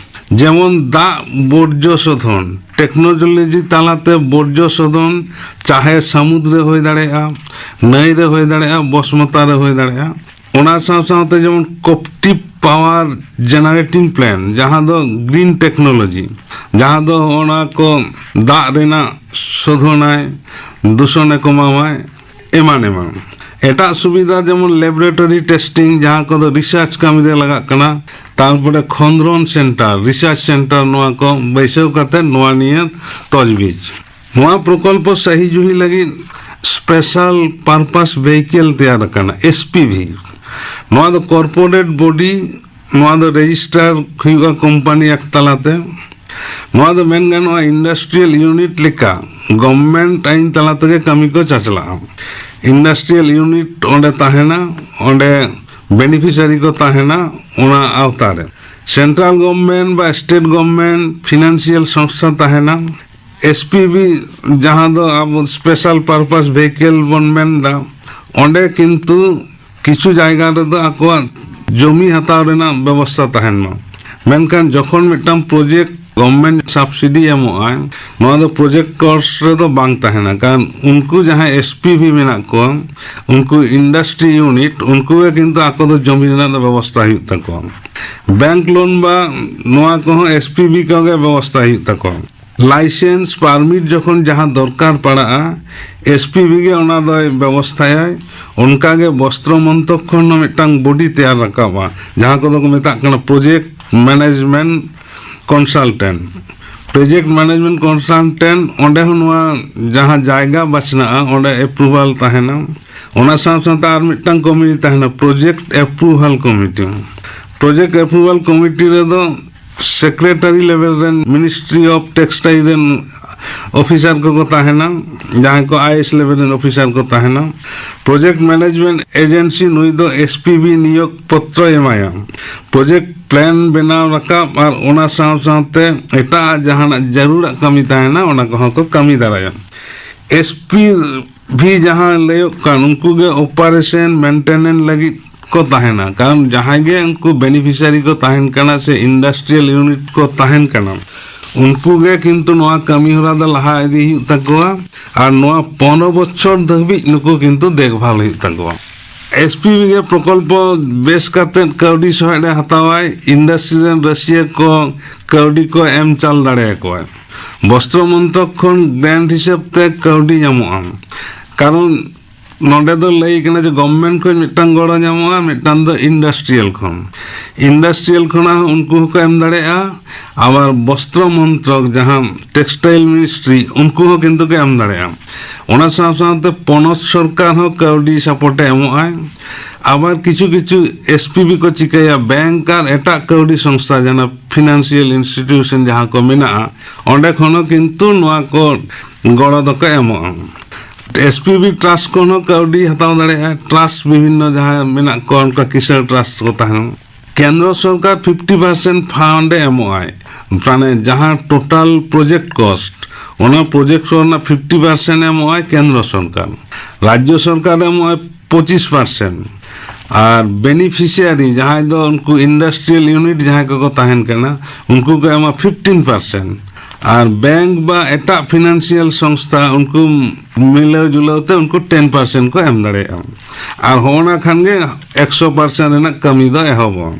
ᱡᱮᱢᱚᱱ ᱫᱟᱜ ᱵᱚᱨᱡᱚ ᱥᱳᱫᱷᱚᱱ, ᱴᱮᱠᱱᱳᱞᱚᱡᱤ ᱛᱟᱞᱟᱛᱮ ᱵᱚᱨᱡᱚ ᱥᱳᱫᱷᱚᱱ, ᱪᱟᱦᱮ ᱥᱟᱹᱢᱩᱫ ᱨᱮ ᱦᱩᱭ ᱫᱟᱲᱮᱭᱟᱜᱼᱟ, ᱱᱟᱹᱭ ᱨᱮ ᱦᱩᱭ ᱫᱟᱲᱮᱭᱟᱜᱼᱟ, ᱵᱚᱥᱢᱚᱛᱟ ᱨᱮ ᱦᱩᱭ ᱫᱟᱲᱮᱭᱟᱜᱼᱟ, ᱚᱱᱟ ᱥᱟᱶ ᱥᱟᱶᱛᱮ ᱡᱮᱢᱚᱱ ᱠᱚᱯᱴᱤᱵᱷ ᱯᱟᱣᱟᱨ ᱡᱮᱱᱟᱨᱮᱴᱤᱝ ᱯᱞᱮᱱᱴ, ᱡᱟᱦᱟᱸ ᱫᱚ ᱜᱨᱤᱱ ᱴᱮᱠᱱᱳᱞᱚᱡᱤ, ᱡᱟᱦᱟᱸ ᱫᱚ ᱚᱱᱟ ᱠᱚ ᱫᱟᱜ ᱨᱮᱱᱟᱜ ᱥᱳᱫᱷᱚᱱᱟᱭ, ᱫᱩᱥᱚᱱᱮ ᱠᱚᱢᱟᱣᱟᱭ, ᱮᱢᱟᱱ ᱮᱢᱟᱱ᱾ ᱮᱴᱟᱜ ᱥᱩᱵᱤᱫᱷᱟ ᱡᱮᱢᱚᱱ ᱞᱮᱵᱚᱨᱮᱴᱚᱨᱤ ᱴᱮᱥᱴᱤᱝ, ᱡᱟᱦᱟᱸ ᱠᱚᱫᱚ ᱨᱤᱥᱟᱨᱪ ᱠᱟᱹᱢᱤ ᱨᱮ ᱞᱟᱜᱟᱜ ᱠᱟᱱᱟ, ᱛᱟᱨᱯᱚᱨᱮ ᱠᱷᱚᱸᱫᱽᱨᱚᱱ ᱥᱮᱱᱴᱟᱨ, ᱨᱤᱥᱟᱨᱪ ᱥᱮᱱᱴᱟᱨ, ᱱᱚᱣᱟ ᱠᱚ ᱵᱟᱹᱭᱥᱟᱹᱣ ᱠᱟᱛᱮ ᱱᱚᱣᱟ ᱱᱤᱭᱟᱹ ᱛᱚᱡᱽᱵᱤᱡᱽ᱾ ᱱᱚᱣᱟ ᱯᱨᱚᱠᱚᱞᱯᱚ ᱥᱟᱹᱦᱤ ᱡᱩᱦᱤ ᱞᱟᱹᱜᱤᱫ ᱥᱯᱮᱥᱟᱞ ᱯᱟᱨᱯᱟᱥ ᱵᱷᱮᱦᱤᱠᱮᱞ ᱛᱮᱭᱟᱨ ᱟᱠᱟᱱᱟ, ᱮᱥ ᱯᱤ ᱵᱷᱤ᱾ ᱱᱚᱣᱟ ᱫᱚ ᱠᱚᱨᱯᱳᱨᱮᱴ ᱵᱚᱰᱤ, ᱱᱚᱣᱟ ᱫᱚ ᱨᱮᱡᱤᱥᱴᱟᱨ ᱦᱩᱭᱩᱜᱼᱟ ᱠᱳᱢᱯᱟᱱᱤ ᱮᱠ ᱛᱟᱞᱟᱛᱮ᱾ ᱱᱚᱣᱟ ᱫᱚ ᱢᱮᱱ ᱜᱟᱱᱚᱜᱼᱟ, ᱤᱱᱰᱟᱥᱴᱨᱤᱭᱟᱞ ᱤᱭᱩᱱᱤᱴ ᱞᱮᱠᱟ ᱜᱚᱵᱷᱢᱮᱱᱴ ᱟᱹᱭᱤᱱ ᱛᱟᱞᱟ ᱛᱮᱜᱮ ᱠᱟᱹᱢᱤ ᱠᱚ ᱪᱟᱪᱞᱟᱜᱼᱟ᱾ ᱤᱱᱰᱟᱥᱴᱨᱤᱭᱟᱞ ᱤᱭᱩᱱᱤᱴ ᱚᱸᱰᱮ ᱛᱟᱦᱮᱱᱟ, ᱚᱸᱰᱮ ᱵᱮᱱᱤᱯᱷᱤᱥᱤᱭᱟᱨᱤ ᱠᱚ ᱛᱟᱦᱮᱱᱟ ᱚᱱᱟ ᱟᱣᱛᱟ ᱨᱮ᱾ ᱥᱮᱱᱴᱨᱟᱞ ᱜᱚᱵᱷᱢᱮᱱᱴ ᱵᱟ ᱥᱴᱮᱴ ᱜᱚᱵᱷᱢᱮᱱᱴ ᱯᱷᱤᱱᱟᱱᱥᱤᱭᱟᱞ ᱥᱚᱝᱥᱛᱷᱟ ᱛᱟᱦᱮᱱᱟ᱾ ᱮᱥᱯᱤᱵᱤ, ᱡᱟᱦᱟᱸ ᱫᱚ ᱟᱵᱚ ᱥᱯᱮᱥᱟᱞ ᱯᱟᱨᱯᱟᱥ ᱵᱷᱮᱦᱤᱠᱮᱞ ᱵᱚᱱ ᱢᱮᱱᱫᱟ, ᱚᱸᱰᱮ ᱠᱤᱱᱛᱩ ᱠᱤᱪᱷᱩ ᱡᱟᱭᱜᱟ ᱨᱮᱫᱚ ᱟᱠᱚᱣᱟᱜ ᱡᱚᱢᱤ ᱦᱟᱛᱟᱣ ᱨᱮᱱᱟᱜ ᱵᱮᱵᱚᱥᱛᱷᱟ ᱛᱟᱦᱮᱱ ᱢᱟ᱾ ᱢᱮᱱᱠᱷᱟᱱ ᱡᱚᱠᱷᱚᱱ ᱢᱤᱫᱴᱟᱝ ᱯᱨᱚᱡᱮᱠᱴ ᱜᱚᱵᱷᱢᱮᱱᱴ ᱥᱟᱵᱥᱤᱰᱤ ᱮᱢᱚᱜᱼᱟᱭ, ᱱᱚᱣᱟ ᱫᱚ ᱯᱨᱚᱡᱮᱠᱴ ᱠᱚᱥᱴ ᱨᱮᱫᱚ ᱵᱟᱝ ᱛᱟᱦᱮᱱᱟ, ᱠᱟᱨᱚᱱ ᱩᱱᱠᱩ ᱡᱟᱦᱟᱸᱭ ᱮᱥᱯᱤᱵᱤ ᱢᱮᱱᱟᱜ ᱠᱚᱣᱟ, ᱩᱱᱠᱩ ᱤᱱᱰᱟᱥᱴᱨᱤ ᱤᱭᱩᱱᱤᱴ, ᱩᱱᱠᱩ ᱜᱮ ᱠᱤᱱᱛᱩ ᱟᱠᱚ ᱫᱚ ᱡᱚᱢᱤ ᱨᱮᱱᱟᱜ ᱫᱚ ᱵᱮᱵᱚᱥᱛᱷᱟ ᱦᱩᱭᱩᱜ ᱛᱟᱠᱚᱣᱟ᱾ ᱵᱮᱝᱠ ᱞᱳᱱ ᱵᱟ ᱱᱚᱣᱟ ᱠᱚᱦᱚᱸ ᱮᱥᱯᱤᱵᱤ ᱠᱚᱜᱮ ᱵᱮᱵᱚᱥᱛᱷᱟ ᱦᱩᱭᱩᱜ ᱛᱟᱠᱚᱣᱟ᱾ ᱞᱟᱭᱥᱮᱱᱥ, ᱯᱟᱨᱢᱤᱴ ᱡᱚᱠᱷᱚᱱ ᱡᱟᱦᱟᱸ ᱫᱚᱨᱠᱟᱨ ᱯᱟᱲᱟᱜᱼᱟ, ᱮᱥᱯᱤᱵᱤ ᱜᱮ ᱚᱱᱟ ᱫᱚᱭ ᱵᱮᱵᱚᱥᱛᱷᱟᱭᱟᱭ᱾ ᱚᱱᱠᱟᱜᱮ ᱵᱚᱥᱛᱨᱚ ᱢᱚᱱᱛᱨᱚᱠ ᱠᱷᱚᱱ ᱦᱚᱸ ᱢᱤᱫᱴᱟᱝ ᱵᱚᱰᱤ ᱛᱮᱭᱟᱨ ᱨᱟᱠᱟᱵᱼᱟ, ᱡᱟᱦᱟᱸ ᱠᱚᱫᱚ ᱠᱚ ᱢᱮᱛᱟᱜ ᱠᱟᱱᱟ ᱯᱨᱚᱡᱮᱠᱴ ᱢᱮᱱᱮᱡᱽᱢᱮᱱᱴ ᱠᱚᱱᱥᱟᱞᱴᱮᱱᱴ᱾ ᱯᱨᱚᱡᱮᱠᱴ ᱢᱮᱱᱮᱡᱽᱢᱮᱱᱴ ᱠᱚᱱᱥᱟᱞᱴᱮᱱᱴ, ᱚᱸᱰᱮ ᱦᱚᱸ ᱱᱚᱣᱟ ᱡᱟᱦᱟᱸ ᱡᱟᱭᱜᱟ ᱵᱟᱪᱷᱱᱟᱜᱼᱟ, ᱚᱸᱰᱮ ᱮᱯᱨᱩᱵᱷᱟᱞ ᱛᱟᱦᱮᱱᱟ᱾ ᱚᱱᱟ ᱥᱟᱶ ᱥᱟᱶᱛᱮ ᱟᱨ ᱢᱤᱫᱴᱟᱝ ᱠᱚᱢᱤᱴᱤ ᱛᱟᱦᱮᱱᱟ, ᱯᱨᱚᱡᱮᱠᱴ ᱮᱯᱨᱩᱵᱷᱟᱞ ᱠᱚᱢᱤᱴᱤ᱾ ᱯᱨᱚᱡᱮᱠᱴ ᱮᱯᱨᱩᱵᱷᱟᱞ ᱠᱚᱢᱤᱴᱤ ᱨᱮᱫᱚ ᱥᱮᱠᱨᱮᱴᱟᱨᱤ ᱞᱮᱵᱮᱞ ᱨᱮᱱ, ᱢᱤᱱᱤᱥᱴᱨᱤ ᱚᱯᱷ ᱴᱮᱠᱥᱴᱟᱭᱤᱞ ᱨᱮᱱ ᱚᱯᱷᱤᱥᱟᱨ ᱠᱚᱠᱚ ᱛᱟᱦᱮᱱᱟ, ᱡᱟᱦᱟᱸᱭ ᱠᱚ ᱟᱭᱮᱥ ᱞᱮᱵᱮᱞ ᱨᱮᱱ ᱚᱯᱷᱤᱥᱟᱨ ᱠᱚ ᱛᱟᱦᱮᱱᱟ᱾ ᱯᱨᱚᱡᱮᱠᱴ ᱢᱮᱱᱮᱡᱽᱢᱮᱱᱴ ᱮᱡᱮᱱᱥᱤ ᱱᱩᱭ ᱫᱚ ᱮᱥᱯᱤᱵᱤ ᱱᱤᱭᱳᱜᱽ ᱯᱚᱛᱨᱚᱭ ᱮᱢᱟᱭᱟ᱾ ᱯᱨᱚᱡᱮᱠᱴ ᱯᱞᱟᱱ ᱵᱮᱱᱟᱣ ᱨᱟᱠᱟᱵ ᱟᱨ ᱚᱱᱟ ᱥᱟᱶ ᱥᱟᱶᱛᱮ ᱮᱴᱟᱜ ᱡᱟᱦᱟᱱᱟᱜ ᱡᱟᱹᱨᱩᱲᱟᱜ ᱠᱟᱹᱢᱤ ᱛᱟᱦᱮᱱᱟ, ᱚᱱᱟ ᱠᱚᱦᱚᱸ ᱠᱚ ᱠᱟᱹᱢᱤ ᱫᱟᱲᱮᱭᱟᱜᱼᱟ᱾ ᱮᱥᱯᱤᱵᱤ ᱡᱟᱦᱟᱸ ᱞᱟᱹᱭᱚᱜ ᱠᱟᱱ, ᱩᱱᱠᱩ ᱜᱮ ᱚᱯᱟᱨᱮᱥᱚᱱ ᱢᱮᱱᱴᱮᱱᱮᱱᱥ ᱞᱟᱹᱜᱤᱫ ᱠᱚ ᱛᱟᱦᱮᱱᱟ, ᱠᱟᱨᱚᱱ ᱡᱟᱦᱟᱸᱭ ᱜᱮ ᱩᱱᱠᱩ ᱵᱮᱱᱤᱯᱷᱤᱥᱤᱭᱟᱨᱤ ᱠᱚ ᱛᱟᱦᱮᱱ ᱠᱟᱱᱟ ᱥᱮ ᱤᱱᱰᱟᱥᱴᱨᱤᱭᱟᱞ ᱤᱭᱩᱱᱤᱴ ᱠᱚ ᱛᱟᱦᱮᱱ ᱠᱟᱱᱟ, ᱩᱱᱠᱩ ᱜᱮ ᱠᱤᱱᱛᱩ ᱱᱚᱣᱟ ᱠᱟᱹᱢᱤ ᱦᱚᱨᱟ ᱫᱚ ᱞᱟᱦᱟ ᱤᱫᱤ ᱦᱩᱭᱩᱜ ᱛᱟᱠᱚᱣᱟ᱾ ᱟᱨ ᱱᱚᱣᱟ ᱯᱚᱱᱨᱚ ᱵᱚᱪᱷᱚᱨ ᱫᱷᱟᱹᱵᱤᱡ ᱱᱩᱠᱩ ᱠᱤᱱᱛᱩ ᱫᱮᱠᱷᱵᱷᱟᱞ ᱦᱩᱭᱩᱜ ᱛᱟᱠᱚᱣᱟ᱾ ᱮᱥᱯᱤᱵᱤ ᱜᱮ ᱯᱨᱚᱠᱚᱞᱯᱚ ᱵᱮᱥ ᱠᱟᱛᱮᱫ ᱠᱟᱹᱣᱰᱤ ᱥᱚᱦᱮᱫ ᱮ ᱦᱟᱛᱟᱣᱟᱭ, ᱤᱱᱰᱟᱥᱴᱨᱤ ᱨᱮᱱ ᱨᱟᱹᱥᱤᱭᱟᱹ ᱠᱚ ᱠᱟᱹᱣᱰᱤ ᱠᱚ ᱮᱢ ᱪᱟᱞ ᱫᱟᱲᱮᱭᱟᱠᱚᱣᱟᱭ᱾ ᱵᱚᱥᱛᱨᱚ ᱢᱚᱱᱛᱨᱚᱠ ᱠᱷᱚᱱ ᱜᱨᱮᱱᱴ ᱦᱤᱥᱟᱹᱵ ᱛᱮ ᱠᱟᱹᱣᱰᱤ ᱧᱟᱢᱚᱜᱼᱟ, ᱠᱟᱨᱚᱱ ᱱᱚᱰᱮ ᱫᱚ ᱞᱟᱹᱭ ᱠᱟᱱᱟ ᱡᱮ ᱜᱚᱵᱷᱢᱮᱱᱴ ᱠᱷᱚᱱ ᱢᱤᱫᱴᱟᱝ ᱜᱚᱲᱚ ᱧᱟᱢᱚᱜᱼᱟ, ᱢᱤᱫᱴᱟᱝ ᱫᱚ ᱤᱱᱰᱟᱥᱴᱨᱤᱭᱟᱞ ᱠᱷᱚᱱ᱾ ᱤᱱᱰᱟᱥᱴᱨᱤᱭᱟᱞ ᱠᱷᱚᱱᱟᱜ ᱦᱚᱸ ᱩᱱᱠᱩ ᱦᱚᱸᱠᱚ ᱮᱢ ᱫᱟᱲᱮᱭᱟᱜᱼᱟ, ᱟᱵᱟᱨ ᱵᱚᱥᱛᱨᱚ ᱢᱚᱱᱛᱨᱚᱠ ᱡᱟᱦᱟᱸ ᱴᱮᱠᱥᱴᱟᱭᱤᱞ ᱢᱤᱱᱤᱥᱴᱨᱤ, ᱩᱱᱠᱩ ᱦᱚᱸ ᱠᱤᱱᱛᱩ ᱠᱚ ᱮᱢ ᱫᱟᱲᱮᱭᱟᱜᱼᱟ᱾ ᱚᱱᱟ ᱥᱟᱶ ᱥᱟᱶᱛᱮ ᱯᱚᱱᱚᱛ ᱥᱚᱨᱠᱟᱨ ᱦᱚᱸ ᱠᱟᱹᱣᱰᱤ ᱥᱟᱯᱳᱨᱴ ᱮ ᱮᱢᱚᱜᱼᱟᱭ᱾ ᱟᱵᱟᱨ ᱠᱤᱪᱷᱩ ᱠᱤᱪᱷᱩ ᱮᱥᱯᱤᱵᱤ ᱠᱚ ᱪᱤᱠᱟᱹᱭᱟ, ᱵᱮᱝᱠ ᱟᱨ ᱮᱴᱟᱜ ᱠᱟᱹᱣᱰᱤ ᱥᱚᱝᱥᱛᱷᱟ, ᱡᱟᱦᱟᱸ ᱯᱷᱤᱱᱟᱱᱥᱤᱭᱟᱞ ᱤᱱᱥᱴᱤᱴᱤᱭᱩᱥᱚᱱ ᱡᱟᱦᱟᱸ ᱠᱚ ᱢᱮᱱᱟᱜᱼᱟ, ᱚᱸᱰᱮ ᱠᱷᱚᱱ ᱦᱚᱸ ᱠᱤᱱᱛᱩ ᱱᱚᱣᱟ ᱠᱚ ᱜᱚᱲᱚ ᱫᱚᱠᱚ ᱮᱢᱚᱜᱼᱟ᱾ ᱮᱥᱯᱤᱵᱤ ᱴᱨᱟᱥᱴ ᱠᱷᱚᱱ ᱦᱚᱸ ᱠᱟᱹᱣᱰᱤ ᱦᱟᱛᱟᱣ ᱫᱟᱲᱮᱭᱟᱜᱼᱟ᱾ ᱴᱨᱟᱥᱴ ᱵᱤᱵᱷᱤᱱᱱᱚ ᱡᱟᱦᱟᱸ ᱢᱮᱱᱟᱜ ᱠᱚᱣᱟ, ᱚᱱᱠᱟ ᱠᱤᱥᱟᱹᱬ ᱴᱨᱟᱥᱴ ᱠᱚ ᱛᱟᱦᱮᱱᱟ᱾ ᱠᱮᱱᱫᱨᱚ ᱥᱚᱨᱠᱟᱨ ᱯᱷᱤᱯᱴᱤ ᱯᱟᱨᱥᱮᱱᱴ ᱯᱷᱟᱱᱰ ᱮ ᱮᱢᱚᱜᱼᱟᱭ, ᱢᱟᱱᱮ ᱡᱟᱦᱟᱸ ᱴᱳᱴᱟᱞ ᱯᱨᱚᱡᱮᱠᱴ ᱠᱚᱥᱴ, ᱚᱱᱟ ᱯᱨᱚᱡᱮᱠᱴ ᱨᱮᱱᱟᱜ ᱯᱷᱤᱯᱴᱤ ᱯᱟᱨᱥᱮᱱᱴ ᱮᱢᱚᱜᱼᱟᱭ ᱠᱮᱱᱫᱨᱚ ᱥᱚᱨᱠᱟᱨ᱾ ᱨᱟᱡᱽᱡᱚ ᱥᱚᱨᱠᱟᱨ ᱮᱢᱚᱜᱼᱟᱭ ᱯᱚᱸᱪᱤᱥ ᱯᱟᱨᱥᱮᱱᱴ᱾ ᱟᱨ ᱵᱮᱱᱤᱯᱷᱤᱥᱤᱭᱟᱨᱤ, ᱡᱟᱦᱟᱸᱭ ᱫᱚ ᱩᱱᱠᱩ ᱤᱱᱰᱟᱥᱴᱨᱤᱭᱟᱞ ᱤᱭᱩᱱᱤᱴ ᱡᱟᱦᱟᱸᱭ ᱠᱚᱠᱚ ᱛᱟᱦᱮᱱ ᱠᱟᱱᱟ, ᱩᱱᱠᱩ ᱠᱚ ᱮᱢᱟ ᱯᱷᱤᱯᱴᱤᱱ ᱯᱟᱨᱥᱮᱱᱴ᱾ ᱟᱨ ᱵᱮᱝᱠ ᱵᱟ ᱮᱴᱟᱜ ᱯᱷᱤᱱᱟᱱᱥᱤᱭᱟᱞ ᱥᱚᱝᱥᱛᱷᱟ, ᱩᱱᱠᱩ ᱢᱤᱞᱟᱹᱣ ᱡᱩᱞᱟᱹᱣ ᱛᱮ ᱩᱱᱠᱩ ᱴᱮᱱ ᱯᱟᱨᱥᱮᱱᱴ ᱠᱚ ᱮᱢ ᱫᱟᱲᱮᱭᱟᱜᱼᱟ᱾ ᱟᱨ ᱦᱚᱸᱜᱼᱚ ᱱᱟ ᱠᱷᱟᱱ ᱜᱮ ᱮᱠᱥᱚ ᱯᱟᱨᱥᱮᱱᱴ ᱨᱮᱱᱟᱜ ᱠᱟᱹᱢᱤ ᱫᱚ ᱮᱦᱚᱵᱚᱜᱼᱟ᱾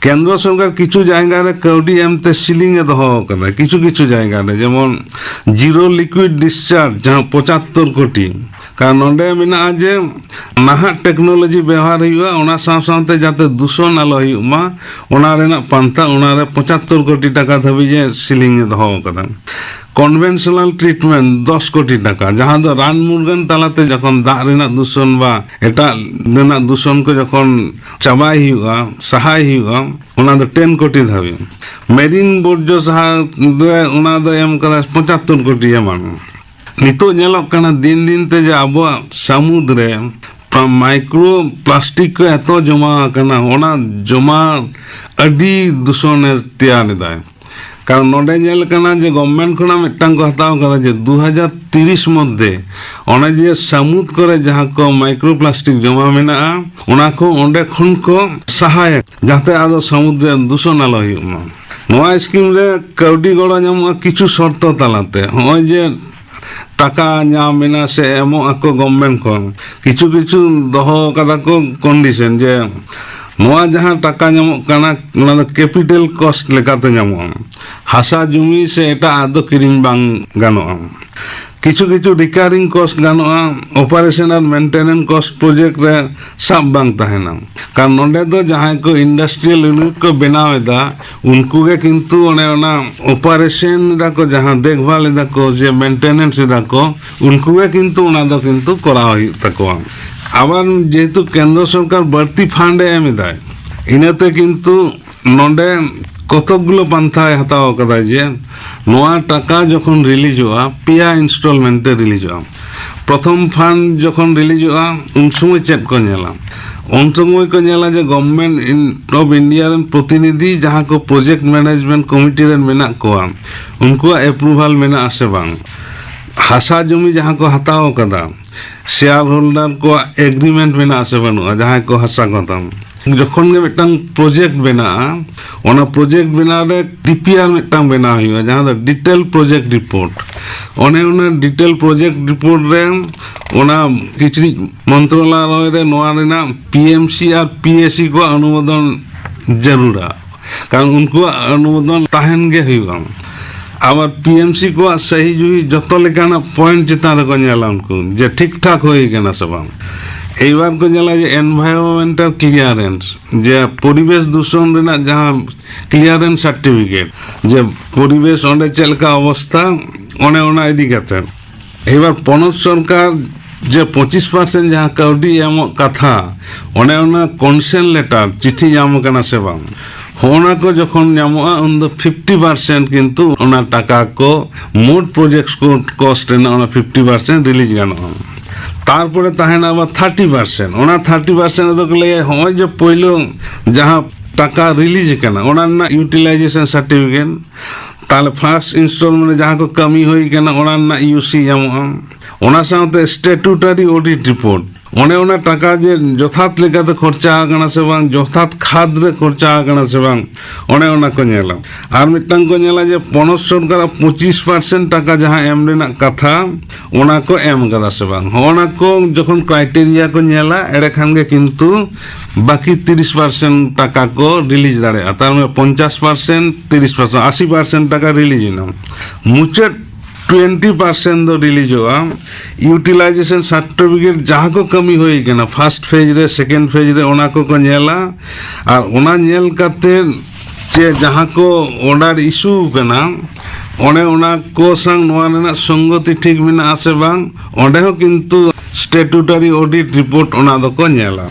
ᱠᱮᱱᱫᱨᱚ ᱥᱚᱨᱠᱟᱨ ᱠᱤᱪᱷᱩ ᱡᱟᱭᱜᱟ ᱨᱮ ᱠᱟᱹᱣᱰᱤ ᱮᱢᱛᱮ ᱥᱤᱞᱤᱝ ᱮ ᱫᱚᱦᱚ ᱟᱠᱟᱫᱟ, ᱠᱤᱪᱷᱩ ᱠᱤᱪᱷᱩ ᱡᱟᱭᱜᱟ ᱨᱮ, ᱡᱮᱢᱚᱱ ᱡᱤᱨᱳ ᱞᱤᱠᱩᱭᱤᱰ ᱰᱤᱥᱪᱟᱨᱡᱽ, ᱡᱟᱦᱟᱸ ᱯᱚᱸᱪᱟᱛᱛᱳᱨ ᱠᱳᱴᱤ᱾ ᱠᱟᱨᱚᱱ ᱱᱚᱰᱮ ᱢᱮᱱᱟᱜᱼᱟ ᱡᱮ ᱱᱟᱦᱟᱜ ᱴᱮᱠᱱᱳᱞᱚᱡᱤ ᱵᱮᱣᱦᱟᱨ ᱦᱩᱭᱩᱜᱼᱟ, ᱚᱱᱟ ᱥᱟᱶ ᱥᱟᱶᱛᱮ ᱡᱟᱛᱮ ᱫᱩᱥᱚᱱ ᱟᱞᱚ ᱦᱩᱭᱩᱜ ᱢᱟ, ᱚᱱᱟ ᱨᱮᱱᱟᱜ ᱯᱟᱱᱛᱷᱟ, ᱚᱱᱟ ᱨᱮ ᱯᱚᱸᱪᱟᱛᱛᱳᱨ ᱠᱳᱴᱤ ᱴᱟᱠᱟ ᱫᱷᱟᱹᱵᱤᱡ ᱮ ᱥᱤᱞᱤᱝ ᱮ ᱫᱚᱦᱚ ᱟᱠᱟᱫᱟ᱾ ᱠᱚᱱᱵᱷᱮᱱᱥᱚᱱᱟᱞ ᱴᱨᱤᱴᱢᱮᱱᱴ ᱫᱚᱥ ᱠᱳᱴᱤ ᱴᱟᱠᱟ, ᱡᱟᱦᱟᱸ ᱫᱚ ᱨᱟᱱ ᱢᱩᱨᱜᱟᱹᱱ ᱛᱟᱞᱟᱛᱮ ᱡᱚᱠᱷᱚᱱ ᱫᱟᱜ ᱨᱮᱱᱟᱜ ᱫᱩᱥᱚᱱ ᱵᱟ ᱮᱴᱟᱜ ᱨᱮᱱᱟᱜ ᱫᱩᱥᱚᱱ ᱠᱚ ᱡᱚᱠᱷᱚᱱ ᱪᱟᱵᱟᱭ ᱦᱩᱭᱩᱜᱼᱟ, ᱥᱟᱦᱟᱭ ᱦᱩᱭᱩᱜᱼᱟ, ᱚᱱᱟ ᱫᱚ ᱴᱮᱱ ᱠᱳᱴᱤ ᱫᱷᱟᱹᱵᱤᱡ᱾ ᱢᱮᱨᱤᱱ ᱵᱚᱨᱡᱚ ᱥᱟᱦᱟᱨ ᱨᱮ ᱚᱱᱟ ᱫᱚ ᱮᱢ ᱠᱟᱫᱟ ᱯᱚᱸᱪᱟᱛᱛᱳᱨ ᱠᱳᱴᱤ ᱮᱢᱟᱱ᱾ ᱱᱤᱛᱚᱜ ᱧᱮᱞᱚᱜ ᱠᱟᱱᱟ ᱫᱤᱱ ᱫᱤᱱ ᱛᱮ ᱡᱮ ᱟᱵᱚᱣᱟᱜ ᱥᱟᱹᱢᱩᱫ ᱨᱮ ᱢᱟᱭᱠᱨᱳ ᱯᱞᱟᱥᱴᱤᱠ ᱠᱚ ᱮᱛᱚ ᱡᱚᱢᱟ ᱟᱠᱟᱱᱟ, ᱚᱱᱟ ᱡᱚᱢᱟ ᱟᱹᱰᱤ ᱫᱩᱥᱚᱱᱮ ᱛᱮᱭᱟᱨ ᱮᱫᱟᱭ᱾ ᱠᱟᱨᱚᱱ ᱱᱚᱰᱮ ᱧᱮᱞ ᱠᱟᱱᱟ ᱡᱮ ᱜᱚᱵᱷᱢᱮᱱᱴ ᱠᱷᱚᱱᱟᱜ ᱢᱤᱫᱴᱟᱝ ᱠᱚ ᱦᱟᱛᱟᱣ ᱠᱟᱫᱟ ᱡᱮ ᱫᱩ ᱦᱟᱡᱟᱨ ᱛᱤᱨᱤᱥ ᱢᱚᱫᱽᱫᱷᱮ ᱚᱱᱮ ᱡᱮ ᱥᱟᱹᱢᱩᱫ ᱠᱚᱨᱮ ᱡᱟᱦᱟᱸ ᱠᱚ ᱢᱟᱭᱠᱨᱳ ᱯᱞᱟᱥᱴᱤᱠ ᱡᱚᱢᱟ ᱢᱮᱱᱟᱜᱼᱟ, ᱚᱱᱟ ᱠᱚ ᱚᱸᱰᱮ ᱠᱷᱚᱱ ᱠᱚ ᱥᱟᱦᱟᱭᱟ, ᱡᱟᱛᱮ ᱟᱫᱚ ᱥᱟᱹᱢᱩᱫ ᱨᱮ ᱫᱩᱥᱚᱱ ᱟᱞᱚ ᱦᱩᱭᱩᱜ ᱢᱟ᱾ ᱱᱚᱣᱟ ᱥᱠᱤᱢ ᱨᱮ ᱠᱟᱹᱣᱰᱤ ᱜᱚᱲᱚ ᱧᱟᱢᱚᱜᱼᱟ ᱠᱤᱪᱷᱩ ᱥᱚᱨᱛᱚ ᱛᱟᱞᱟᱛᱮ᱾ ᱦᱚᱸᱜᱼᱚᱭ ᱡᱮ ᱴᱟᱠᱟ ᱧᱟᱢ ᱮᱱᱟ ᱥᱮ ᱮᱢᱚᱜ ᱟᱠᱚ ᱜᱚᱵᱷᱢᱮᱱᱴ ᱠᱷᱚᱱ, ᱠᱤᱪᱷᱩ ᱠᱤᱪᱷᱩ ᱫᱚᱦᱚ ᱠᱟᱫᱟ ᱠᱚ ᱠᱚᱱᱰᱤᱥᱚᱱ ᱡᱮ ᱱᱚᱣᱟ ᱡᱟᱦᱟᱸ ᱴᱟᱠᱟ ᱧᱟᱢᱚᱜ ᱠᱟᱱᱟ, ᱚᱱᱟ ᱫᱚ ᱠᱮᱯᱤᱴᱟᱞ ᱠᱚᱥᱴ ᱞᱮᱠᱟᱛᱮ ᱧᱟᱢᱚᱜᱼᱟ᱾ ᱦᱟᱥᱟ ᱡᱩᱢᱤ ᱥᱮ ᱮᱴᱟᱜ ᱟᱜ ᱫᱚ ᱠᱤᱨᱤᱧ ᱵᱟᱝ ᱜᱟᱱᱚᱜᱼᱟ᱾ ᱠᱤᱪᱷᱩ ᱠᱤᱪᱷᱩ ᱨᱤᱠᱟᱨᱤᱝ ᱠᱚᱥᱴ ᱜᱟᱱᱚᱜᱼᱟ, ᱚᱯᱟᱨᱮᱥᱚᱱ ᱟᱨ ᱢᱮᱱᱴᱮᱱᱮᱱᱥ ᱠᱚᱥᱴ ᱯᱨᱚᱡᱮᱠᱴ ᱨᱮ ᱥᱟᱵ ᱵᱟᱝ ᱛᱟᱦᱮᱱᱟ᱾ ᱠᱟᱨᱚᱱ ᱱᱚᱰᱮ ᱫᱚ ᱡᱟᱦᱟᱸᱭ ᱠᱚ ᱤᱱᱰᱟᱥᱴᱨᱤᱭᱟᱞ ᱤᱭᱩᱱᱤᱴ ᱠᱚ ᱵᱮᱱᱟᱣ ᱮᱫᱟ, ᱩᱱᱠᱩ ᱜᱮ ᱠᱤᱱᱛᱩ ᱚᱱᱮ ᱚᱱᱟ ᱚᱯᱟᱨᱮᱥᱚᱱ ᱮᱫᱟ ᱠᱚ, ᱡᱟᱦᱟᱸ ᱫᱮᱠᱷᱵᱷᱟᱞ ᱮᱫᱟ ᱠᱚ, ᱡᱮ ᱢᱮᱱᱴᱮᱱᱮᱱᱥ ᱮᱫᱟ ᱠᱚ, ᱩᱱᱠᱩ ᱜᱮ ᱠᱤᱱᱛᱩ ᱚᱱᱟ ᱫᱚ ᱠᱤᱱᱛᱩ ᱠᱚᱨᱟᱣ ᱦᱩᱭᱩᱜ ᱛᱟᱠᱚᱣᱟ᱾ ᱟᱵᱟᱨ ᱡᱮᱦᱮᱛᱩ ᱠᱮᱱᱫᱨᱚ ᱥᱚᱨᱠᱟᱨ ᱵᱟᱹᱲᱛᱤ ᱯᱷᱟᱱᱰ ᱮ ᱮᱢ ᱮᱫᱟᱭ, ᱤᱱᱟᱹᱛᱮ ᱠᱤᱱᱛᱩ ᱱᱚᱰᱮ ᱠᱚᱛᱚᱠ ᱜᱩᱞᱳ ᱯᱟᱱᱛᱷᱟᱭ ᱦᱟᱛᱟᱣ ᱟᱠᱟᱫᱟ ᱡᱮ ᱱᱚᱣᱟ ᱴᱟᱠᱟ ᱡᱚᱠᱷᱚᱱ ᱨᱤᱞᱤᱡᱚᱜᱼᱟ, ᱯᱮᱭᱟ ᱤᱱᱥᱴᱚᱞᱢᱮᱱᱴ ᱛᱮ ᱨᱤᱞᱤᱡᱚᱜᱼᱟ᱾ ᱯᱨᱚᱛᱷᱚᱢ ᱯᱷᱟᱱᱰ ᱡᱚᱠᱷᱚᱱ ᱨᱤᱞᱤᱡᱚᱜᱼᱟ, ᱩᱱ ᱥᱚᱢᱚᱭ ᱪᱮᱫ ᱠᱚ ᱧᱮᱞᱟ? ᱩᱱ ᱥᱚᱢᱚᱭ ᱠᱚ ᱧᱮᱞᱟ ᱡᱮ Government of India ᱨᱮᱱ ᱯᱨᱚᱛᱤᱱᱤᱫᱷᱤ ᱡᱟᱦᱟᱸ ᱠᱚ ᱯᱨᱚᱡᱮᱠᱴ ᱢᱮᱱᱮᱡᱢᱮᱱᱴ ᱠᱚᱢᱤᱴᱤ ᱨᱮᱱ ᱢᱮᱱᱟᱜ ᱠᱚᱣᱟ, ᱩᱱᱠᱩᱣᱟᱜ ᱮᱯᱨᱩᱵᱷᱟᱞ ᱢᱮᱱᱟᱜᱼᱟ ᱥᱮ ᱵᱟᱝ? ᱦᱟᱥᱟ ᱡᱚᱢᱤ ᱡᱟᱦᱟᱸ ᱠᱚ ᱦᱟᱛᱟᱣ ᱟᱠᱟᱫᱟ, ᱥᱮᱭᱟᱨ ᱦᱳᱞᱰᱟᱨ ᱠᱚᱣᱟᱜ ᱮᱜᱽᱨᱤᱢᱮᱱᱴ ᱢᱮᱱᱟᱜᱼᱟ ᱥᱮ ᱵᱟᱹᱱᱩᱜᱼᱟ, ᱡᱟᱦᱟᱸᱭ ᱠᱚ ᱦᱟᱥᱟ ᱠᱚ ᱦᱟᱛᱟᱣ᱾ ᱡᱚᱠᱷᱚᱱ ᱜᱮ ᱢᱤᱫᱴᱟᱝ ᱯᱨᱚᱡᱮᱠᱴ ᱵᱮᱱᱟᱜᱼᱟ, ᱚᱱᱟ ᱯᱨᱚᱡᱮᱠᱴ ᱵᱮᱱᱟᱣ ᱨᱮ ᱰᱤᱯᱤᱟᱨ ᱢᱤᱫᱴᱟᱝ ᱵᱮᱱᱟᱣ ᱦᱩᱭᱩᱜᱼᱟ, ᱡᱟᱦᱟᱸ ᱫᱚ ᱰᱤᱴᱮᱞ ᱯᱨᱚᱡᱮᱠᱴ ᱨᱤᱯᱳᱨᱴ᱾ ᱚᱱᱮ ᱚᱱᱟ ᱰᱤᱴᱮᱞ ᱯᱨᱚᱡᱮᱠᱴ ᱨᱤᱯᱳᱨᱴ ᱨᱮ ᱚᱱᱟ ᱠᱤᱪᱨᱤᱡ ᱢᱚᱱᱛᱨᱚᱱᱟᱞᱚᱭ ᱨᱮ ᱱᱚᱣᱟ ᱨᱮᱱᱟᱜ P M C R P A ᱥᱤ ᱠᱚᱣᱟᱜ ᱚᱱᱩᱢᱳᱫᱚᱱ ᱡᱟᱹᱨᱩᱲᱟ, ᱠᱟᱨᱚᱱ ᱩᱱᱠᱩᱣᱟᱜ ᱚᱱᱩᱢᱳᱫᱚᱱ ᱛᱟᱦᱮᱱ ᱜᱮ ᱦᱩᱭᱩᱜᱼᱟ᱾ ᱟᱵᱟᱨ ᱯᱤ ᱮᱢ ᱥᱤ ᱠᱚᱣᱟᱜ ᱥᱟᱹᱦᱤ ᱡᱩᱦᱤ ᱡᱚᱛᱚ ᱞᱮᱠᱟᱱᱟᱜ ᱯᱚᱭᱮᱱᱴ ᱪᱮᱛᱟᱱ ᱨᱮᱠᱚ ᱧᱮᱞᱟ ᱩᱱᱠᱩ, ᱡᱮ ᱴᱷᱤᱠ ᱴᱷᱟᱠ ᱦᱩᱭ ᱠᱟᱱᱟ ᱥᱮ ᱵᱟᱝ᱾ ᱮᱭᱵᱟᱨ ᱠᱚ ᱧᱮᱞᱟ ᱡᱮ ᱮᱱᱵᱷᱟᱭᱨᱚᱱᱢᱮᱱᱴᱟᱞ ᱠᱞᱤᱭᱟᱨᱮᱱᱥ, ᱡᱮ ᱯᱚᱨᱤᱵᱮᱥ ᱫᱩᱥᱚᱱ ᱨᱮᱱᱟᱜ ᱡᱟᱦᱟᱸ ᱠᱞᱤᱭᱟᱨᱮᱱᱥ ᱥᱟᱨᱴᱤᱯᱷᱤᱠᱮᱴ, ᱡᱮ ᱯᱚᱨᱤᱵᱮᱥ ᱚᱸᱰᱮ ᱪᱮᱫ ᱞᱮᱠᱟ ᱚᱵᱚᱥᱛᱷᱟ, ᱚᱱᱮ ᱚᱱᱟ ᱤᱫᱤ ᱠᱟᱛᱮ᱾ ᱮᱵᱟᱨ ᱯᱚᱱᱚᱛ ᱥᱚᱨᱠᱟᱨ ᱡᱮ ᱯᱚᱸᱪᱤᱥ ᱯᱟᱨᱥᱮᱱᱴ ᱡᱟᱦᱟᱸ ᱠᱟᱹᱣᱰᱤ ᱮᱢᱚᱜ ᱠᱟᱛᱷᱟ, ᱚᱱᱮ ᱚᱱᱟ ᱠᱚᱱᱥᱮᱱ ᱞᱮᱴᱟᱨ, ᱪᱤᱴᱷᱤ ᱧᱟᱢ ᱟᱠᱟᱱᱟ ᱥᱮ ᱵᱟᱝ, ᱦᱚᱸᱜᱼᱚ ᱱᱟ ᱠᱚ ᱡᱚᱠᱷᱚᱱ ᱧᱟᱢᱚᱜᱼᱟ, ᱩᱱᱫᱚ ᱯᱷᱤᱯᱴᱤ ᱯᱟᱨᱥᱮᱱᱴ ᱠᱤᱱᱛᱩ ᱚᱱᱟ ᱴᱟᱠᱟ ᱠᱚ, ᱢᱳᱴ ᱯᱨᱚᱡᱮᱠᱴ ᱠᱚ ᱠᱚᱥᱴ ᱨᱮᱱᱟᱜ ᱚᱱᱟ ᱯᱷᱤᱯᱴᱤ ᱯᱟᱨᱥᱮᱱᱴ ᱨᱤᱞᱤᱡᱽ ᱜᱟᱱᱚᱜᱼᱟ᱾ ᱛᱟᱨᱯᱚᱨᱮ ᱛᱟᱦᱮᱱᱟ ᱟᱵᱟᱨ ᱛᱷᱟᱨᱴᱤ ᱯᱟᱨᱥᱮᱱᱴ᱾ ᱚᱱᱟ ᱛᱷᱟᱨᱴᱤ ᱯᱟᱨᱥᱮᱱᱴ ᱨᱮᱫᱚ ᱠᱚ ᱞᱟᱹᱭᱟ, ᱦᱚᱸᱜᱼᱚᱭ ᱡᱮ ᱯᱳᱭᱞᱳ ᱡᱟᱦᱟᱸ ᱴᱟᱠᱟ ᱨᱤᱞᱤᱡᱽ ᱟᱠᱟᱱᱟ, ᱚᱱᱟ ᱨᱮᱱᱟᱜ ᱤᱭᱩᱴᱤᱞᱟᱭᱡᱮᱥᱚᱱ ᱥᱟᱨᱴᱤᱯᱷᱤᱠᱮᱴ, ᱛᱟᱦᱞᱮ ᱯᱷᱟᱨᱥᱴ ᱤᱱᱥᱴᱚᱞᱢᱮᱱᱴ ᱡᱟᱦᱟᱸ ᱠᱚ ᱠᱟᱹᱢᱤ ᱦᱩᱭ ᱠᱟᱱᱟ, ᱚᱱᱟ ᱨᱮᱱᱟᱜ ᱤᱭᱩ ᱥᱤ ᱧᱟᱢᱚᱜᱼᱟ᱾ ᱚᱱᱟ ᱥᱟᱶᱛᱮ ᱥᱴᱮᱴᱩᱴᱟᱨᱤ ᱚᱰᱤᱴ ᱨᱤᱯᱳᱨᱴ, ᱚᱱᱮ ᱚᱱᱟ ᱴᱟᱠᱟ ᱡᱮ ᱡᱚᱛᱷᱟᱛ ᱞᱮᱠᱟᱛᱮ ᱠᱷᱚᱨᱪᱟ ᱟᱠᱟᱱᱟ ᱥᱮ ᱵᱟᱝ, ᱡᱚᱛᱷᱟᱛ ᱠᱷᱟᱛ ᱨᱮ ᱠᱷᱚᱨᱪᱟ ᱟᱠᱟᱱᱟ ᱥᱮ ᱵᱟᱝ, ᱚᱱᱮ ᱚᱱᱟ ᱠᱚ ᱧᱮᱞᱟ᱾ ᱟᱨ ᱢᱤᱫᱴᱟᱝ ᱠᱚ ᱧᱮᱞᱟ ᱡᱮ ᱯᱚᱱᱚᱛ ᱥᱚᱨᱠᱟᱨᱟᱜ ᱯᱚᱸᱪᱤᱥ ᱯᱟᱨᱥᱮᱱᱴ ᱴᱟᱠᱟ ᱡᱟᱦᱟᱸ ᱮᱢ ᱨᱮᱱᱟᱜ ᱠᱟᱛᱷᱟ, ᱚᱱᱟ ᱠᱚ ᱮᱢ ᱠᱟᱫᱟ ᱥᱮ ᱵᱟᱝ᱾ ᱦᱚᱸᱜᱼᱚ ᱱᱟ ᱠᱚ ᱡᱚᱠᱷᱚᱱ ᱠᱨᱟᱭᱴᱮᱨᱤᱭᱟ ᱠᱚ ᱧᱮᱞᱟ, ᱮᱸᱰᱮ ᱠᱷᱟᱱ ᱜᱮ ᱠᱤᱱᱛᱩ ᱵᱟᱹᱠᱤ ᱛᱤᱨᱤᱥ ᱯᱟᱨᱥᱮᱱᱴ ᱴᱟᱠᱟ ᱠᱚ ᱨᱤᱞᱤᱡᱽ ᱫᱟᱲᱮᱭᱟᱜᱼᱟ᱾ ᱛᱟᱨ ᱢᱟᱱᱮ ᱯᱚᱧᱪᱟᱥ ᱯᱟᱨᱥᱮᱱᱴ, ᱛᱤᱨᱤᱥ ᱯᱟᱨᱥᱮᱱᱴ, ᱟᱥᱤ ᱯᱟᱨᱥᱮᱱᱴ ᱴᱟᱠᱟ ᱨᱤᱞᱤᱡᱽ ᱮᱱᱟ᱾ ᱢᱩᱪᱟᱹᱫ ᱴᱩᱭᱮᱱᱴᱤ ᱯᱟᱨᱥᱮᱱᱴ ᱫᱚ ᱨᱤᱞᱤᱡᱚᱜᱼᱟ᱾ ᱤᱭᱩᱴᱤᱞᱟᱭᱡᱮᱥᱚᱱ ᱥᱟᱨᱴᱤᱯᱷᱤᱠᱮᱴ ᱡᱟᱦᱟᱸ ᱠᱚ ᱠᱟᱹᱢᱤ ᱦᱩᱭ ᱠᱟᱱᱟ, ᱯᱷᱟᱨᱥᱴ ᱯᱷᱮᱡᱽ ᱨᱮ, ᱥᱮᱠᱮᱱᱰ ᱯᱷᱮᱡᱽ ᱨᱮ, ᱚᱱᱟ ᱠᱚᱠᱚ ᱧᱮᱞᱟ᱾ ᱟᱨ ᱚᱱᱟ ᱧᱮᱞ ᱠᱟᱛᱮ ᱡᱮ ᱡᱟᱦᱟᱸ ᱠᱚ ᱚᱰᱟᱨ ᱤᱥᱩ ᱠᱟᱱᱟ, ᱚᱱᱮ ᱚᱱᱟ ᱠᱚ ᱥᱟᱶ ᱱᱚᱣᱟ ᱨᱮᱱᱟᱜ ᱥᱚᱝᱜᱚᱛᱤ ᱴᱷᱤᱠ ᱢᱮᱱᱟᱜᱼᱟ ᱥᱮ ᱵᱟᱝ, ᱚᱸᱰᱮ ᱦᱚᱸ ᱠᱤᱱᱛᱩ statutory audit report ᱚᱱᱟ ᱫᱚᱠᱚ ᱧᱮᱞᱟ᱾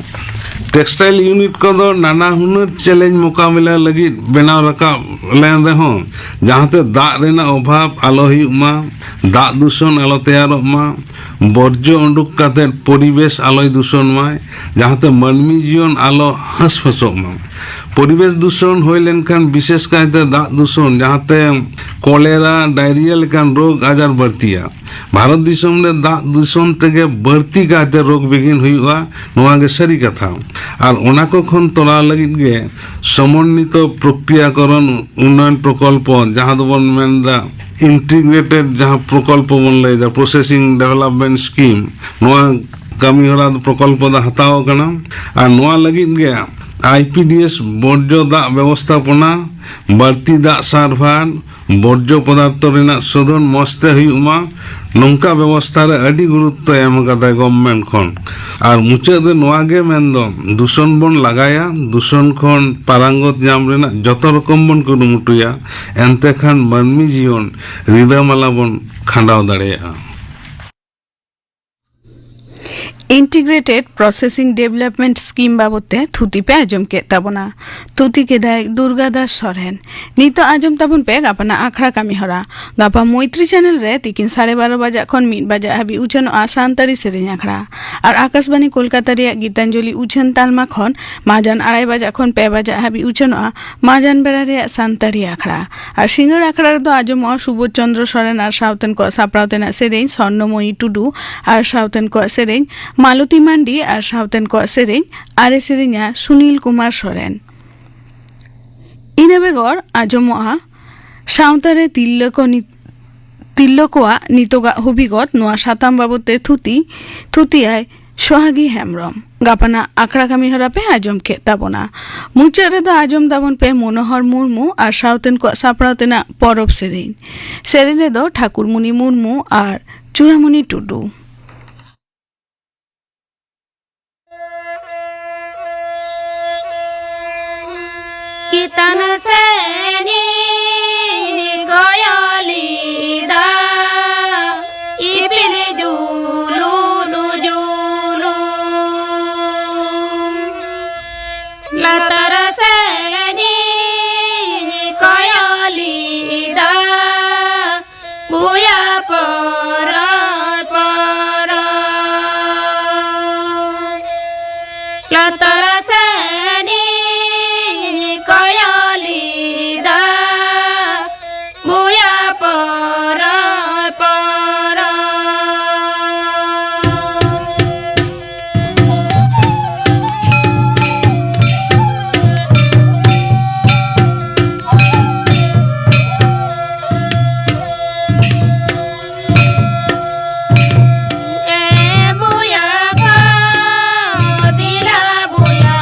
Textile unit ᱠᱚᱫᱚ ᱱᱟᱱᱟ ᱦᱩᱱᱟᱹᱨ challenge ᱢᱳᱠᱟᱵᱤᱞᱟ ᱞᱟᱹᱜᱤᱫ ᱵᱮᱱᱟᱣ ᱨᱟᱠᱟᱵ ᱞᱮᱱ ᱨᱮᱦᱚᱸ, ᱡᱟᱦᱟᱸᱛᱮ ᱫᱟᱜ ᱨᱮᱱᱟᱜ ᱚᱵᱷᱟᱵᱽ ᱟᱞᱚ ᱦᱩᱭᱩᱜ ᱢᱟ, ᱫᱟᱜ ᱫᱩᱥᱚᱱ ᱟᱞᱚ ᱛᱮᱭᱟᱨᱚᱜ ᱢᱟ, ᱵᱚᱨᱡᱚ ᱩᱰᱩᱠ ᱠᱟᱛᱮ ᱯᱚᱨᱤᱵᱮᱥ ᱟᱞᱚᱭ ᱫᱩᱥᱚᱱ ᱢᱟᱭ, ᱡᱟᱦᱟᱸᱛᱮ ᱢᱟᱹᱱᱢᱤ ᱡᱤᱭᱚᱱ ᱟᱞᱚ ᱦᱟᱹᱥᱯᱷᱟᱹᱥᱚᱜ ᱢᱟ᱾ ᱯᱚᱨᱤᱵᱮᱥ ᱫᱩᱥᱚᱱ ᱦᱩᱭ ᱞᱮᱱᱠᱷᱟᱱ, ᱵᱤᱥᱮᱥ ᱠᱟᱭᱛᱮ ᱫᱟᱜ ᱫᱩᱥᱚᱱ, ᱡᱟᱦᱟᱸᱛᱮ ᱠᱚᱞᱮᱨᱟ, ᱰᱟᱭᱨᱤᱭᱟ ᱞᱮᱠᱟᱱ ᱨᱳᱜᱽ ᱟᱡᱟᱨ ᱵᱟᱹᱲᱛᱤᱜᱼᱟ᱾ ᱵᱷᱟᱨᱚᱛ ᱫᱤᱥᱚᱢ ᱨᱮ ᱫᱟᱜ ᱫᱩᱥᱚᱱ ᱛᱮᱜᱮ ᱵᱟᱹᱲᱛᱤ ᱠᱟᱭᱛᱮ ᱨᱳᱜᱽ ᱵᱤᱜᱷᱤᱱ ᱦᱩᱭᱩᱜᱼᱟ, ᱱᱚᱣᱟ ᱜᱮ ᱥᱟᱹᱨᱤ ᱠᱟᱛᱷᱟ᱾ ᱟᱨ ᱚᱱᱟ ᱠᱚ ᱠᱷᱚᱱ ᱛᱚᱨᱟᱣ ᱞᱟᱹᱜᱤᱫ ᱜᱮ ᱥᱚᱢᱚᱱᱱᱤᱛᱚ ᱯᱨᱚᱠᱨᱤᱭᱟᱠᱚᱨᱚᱱ ᱩᱱᱱᱚᱭᱚᱱ ᱯᱨᱚᱠᱚᱞᱯᱚ, ᱡᱟᱦᱟᱸ ᱫᱚᱵᱚᱱ ᱢᱮᱱᱫᱟ integrated, ᱡᱟᱦᱟᱸ ᱯᱨᱚᱠᱚᱞᱯᱚ ᱵᱚᱱ ᱞᱟᱹᱭᱫᱟ, processing development scheme, ᱱᱚᱣᱟ ᱠᱟᱹᱢᱤ ᱦᱚᱨᱟ ᱫᱚ, ᱯᱨᱚᱠᱚᱞᱯᱚ ᱫᱚ ᱦᱟᱛᱟᱣ ᱟᱠᱟᱱᱟ᱾ ᱟᱨ ᱱᱚᱣᱟ ᱞᱟᱹᱜᱤᱫ ᱜᱮ I P D S ᱵᱚᱨᱡᱚ ᱫᱟᱜ ᱵᱮᱵᱚᱥᱛᱷᱟᱯᱚᱱᱟ, ᱵᱟᱹᱲᱛᱤ ᱫᱟᱜ ᱥᱟᱨᱵᱷᱟᱨ, ᱵᱚᱨᱡᱚ ᱯᱚᱫᱟᱨᱛᱷᱚ ᱨᱮᱱᱟᱜ ᱥᱳᱫᱷᱚᱱ ᱢᱚᱸᱡᱽ ᱛᱮ ᱦᱩᱭᱩᱜ ᱢᱟ, ᱱᱚᱝᱠᱟ ᱵᱮᱵᱚᱥᱛᱷᱟ ᱨᱮ ᱟᱹᱰᱤ ᱜᱩᱨᱩᱛᱛᱚ ᱮᱢ ᱟᱠᱟᱫᱟᱭ ᱜᱚᱵᱷᱢᱮᱱᱴ ᱠᱷᱚᱱ᱾ ᱟᱨ ᱢᱩᱪᱟᱹᱫ ᱨᱮ ᱱᱚᱣᱟ ᱜᱮ ᱢᱮᱱᱫᱚ, ᱫᱩᱥᱚᱱ ᱵᱚᱱ ᱞᱟᱜᱟᱭᱟ, ᱫᱩᱥᱚᱱ ᱠᱷᱚᱱ ᱯᱟᱨᱟᱝᱜᱚᱛ ᱧᱟᱢ ᱨᱮᱱᱟᱜ ᱡᱚᱛᱚ ᱨᱚᱠᱚᱢ ᱵᱚᱱ ᱠᱩᱨᱩᱢᱩᱴᱩᱭᱟ, ᱮᱱᱛᱮ ᱠᱷᱟᱱ ᱢᱟᱹᱱᱢᱤ ᱡᱤᱭᱚᱱ ᱨᱤᱞᱟᱹᱢᱟᱞᱟ ᱵᱚᱱ ᱠᱷᱟᱸᱰᱟᱣ ᱫᱟᱲᱮᱭᱟᱜᱼᱟ᱾ Integrated Processing Development Scheme ᱵᱟᱵᱚᱫ ᱛᱮ ᱛᱷᱩᱛᱤ ᱯᱮ ᱟᱸᱡᱚᱢ ᱠᱮᱫ ᱛᱟᱵᱚᱱᱟ᱾ ᱛᱷᱩᱛᱤ ᱠᱮᱫᱟᱭ ᱫᱩᱨᱜᱟ ᱫᱟᱥ ᱥᱚᱨᱮᱱ᱾ ᱱᱤᱛᱚᱜ ᱟᱸᱡᱚᱢ ᱛᱟᱵᱚᱱ ᱯᱮ ᱜᱟᱯᱟᱱᱟᱜ ᱟᱠᱷᱲᱟ ᱠᱟᱹᱢᱤ ᱦᱚᱨᱟ᱾ ᱜᱟᱯᱟ ᱢᱳᱭᱛᱨᱤ ᱪᱮᱱᱮᱞ ᱨᱮ ᱛᱤᱠᱤᱱ ᱥᱟᱲᱮ ᱵᱟᱨᱚ ᱵᱟᱡᱟᱜ ᱠᱷᱚᱱ ᱢᱤᱫ ᱵᱟᱡᱟᱜ ᱦᱟᱹᱵᱤᱡ ᱩᱪᱷᱟᱹᱱᱚᱜᱼᱟ ᱥᱟᱱᱛᱟᱲᱤ ᱥᱮᱨᱮᱧ ᱟᱠᱷᱲᱟ᱾ ᱟᱨ ᱟᱠᱟᱥᱵᱟᱱᱤ ᱠᱳᱞᱠᱟᱛᱟ ᱨᱮᱭᱟᱜ ᱜᱤᱛᱟᱧᱡᱚᱞᱤ ᱩᱪᱷᱟᱹᱱ ᱛᱟᱞᱢᱟ ᱠᱷᱚᱱ ᱢᱟᱡᱟᱱ ᱟᱲᱟᱭ ᱵᱟᱡᱟᱜ ᱠᱷᱚᱱ ᱯᱮ ᱵᱟᱡᱟᱜ ᱦᱟᱹᱵᱤᱡ ᱩᱪᱷᱟᱹᱱᱚᱜᱼᱟ ᱢᱟᱡᱟᱱ ᱵᱮᱲᱟ ᱨᱮᱭᱟᱜ ᱥᱟᱱᱛᱟᱲᱤ ᱟᱠᱷᱲᱟ᱾ ᱟᱨ ᱥᱤᱸᱜᱟᱹᱲ ᱟᱠᱷᱲᱟ ᱨᱮᱫᱚ ᱟᱸᱡᱚᱢᱚᱜᱼᱟ ᱥᱩᱵᱳᱫᱷ ᱪᱚᱸᱫᱽᱨᱚ ᱥᱚᱨᱮᱱ ᱟᱨ ᱥᱟᱶᱛᱮᱱ ᱠᱚᱣᱟᱜ ᱥᱟᱯᱲᱟᱣ ᱛᱮᱱᱟᱜ ᱥᱮᱨᱮᱧ ᱥᱚᱨᱱᱚᱢᱚᱭᱤ ᱴᱩᱰᱩ ᱟᱨ ᱥᱟᱶᱛᱮᱱ ᱠᱚᱣᱟᱜ ᱥᱮᱨᱮᱧ ᱢᱟᱞᱚᱛᱤ ᱢᱟᱱᱰᱤ ᱟᱨ ᱥᱟᱶᱛᱮᱱ ᱠᱚᱣᱟᱜ ᱥᱮᱨᱮᱧ ᱟᱨᱮ ᱥᱮᱨᱮᱧᱟ ᱥᱩᱱᱤᱞ ᱠᱩᱢᱟᱨ ᱥᱚᱨᱮᱱ᱾ ᱤᱱᱟᱹ ᱵᱮᱜᱚᱨ ᱟᱸᱡᱚᱢᱚᱜᱼᱟ ᱥᱟᱶᱛᱟ ᱨᱮ ᱛᱤᱨᱞᱟᱹ ᱠᱚ ᱱᱤ-, ᱛᱤᱨᱞᱟᱹ ᱠᱚᱣᱟᱜ ᱱᱤᱛᱚᱜᱟᱜ ᱦᱚᱵᱤᱜᱚᱛ, ᱱᱚᱣᱟ ᱥᱟᱛᱟᱢ ᱵᱟᱵᱚᱫ ᱛᱮ ᱛᱷᱩᱛᱤ, ᱛᱷᱩᱛᱤᱭᱟᱭ ᱥᱚᱦᱟᱜᱤ ᱦᱮᱢᱵᱨᱚᱢ᱾ ᱜᱟᱯᱟᱱᱟᱜ ᱟᱠᱷᱲᱟ ᱠᱟᱹᱢᱤ ᱦᱚᱨᱟ ᱯᱮ ᱟᱸᱡᱚᱢ ᱠᱮᱫ ᱛᱟᱵᱚᱱᱟ᱾ ᱢᱩᱪᱟᱹᱫ ᱨᱮᱫᱚ ᱟᱸᱡᱚᱢ ᱛᱟᱵᱚᱱ ᱯᱮ ᱢᱚᱱᱳᱦᱚᱨ ᱢᱩᱨᱢᱩ ᱟᱨ ᱥᱟᱶᱛᱮᱱ ᱠᱚᱣᱟᱜ ᱥᱟᱯᱲᱟᱣ ᱛᱮᱱᱟᱜ ᱯᱚᱨᱚᱵᱽ ᱥᱮᱨᱮᱧ᱾ ᱥᱮᱨᱮᱧ ᱨᱮᱫᱚ ᱴᱷᱟᱠᱩᱨᱢᱩᱱᱤ ᱢᱩᱨᱢᱩ ᱟᱨ ᱪᱩᱲᱟᱢᱩᱱᱤ ᱴᱩᱰᱩ᱾ ᱪᱮᱛᱟᱱ ᱥᱮᱱᱤᱧ ᱠᱚᱭᱚᱞᱤᱫᱟ, ᱤᱯᱤᱞ ᱡᱩᱞᱩᱜ ᱞᱟᱛᱟᱨ ᱥᱮᱱᱤᱧ ᱠᱚᱭᱚᱞᱤᱫᱟ, ᱵᱩᱭᱟ ᱯᱚᱨᱚᱭ ᱯᱚᱨᱚᱭ᱾ ᱞᱟᱛᱟᱨ ᱥᱮᱱᱤᱧ ᱠᱚᱭᱚᱞᱤᱫᱟ, ᱵᱩᱭᱟ ᱯᱚᱨᱚᱭ ᱯᱚᱨᱚᱭ᱾ ᱮ ᱵᱩᱭᱟ ᱠᱚ, ᱫᱤᱞᱟ ᱵᱩᱭᱟ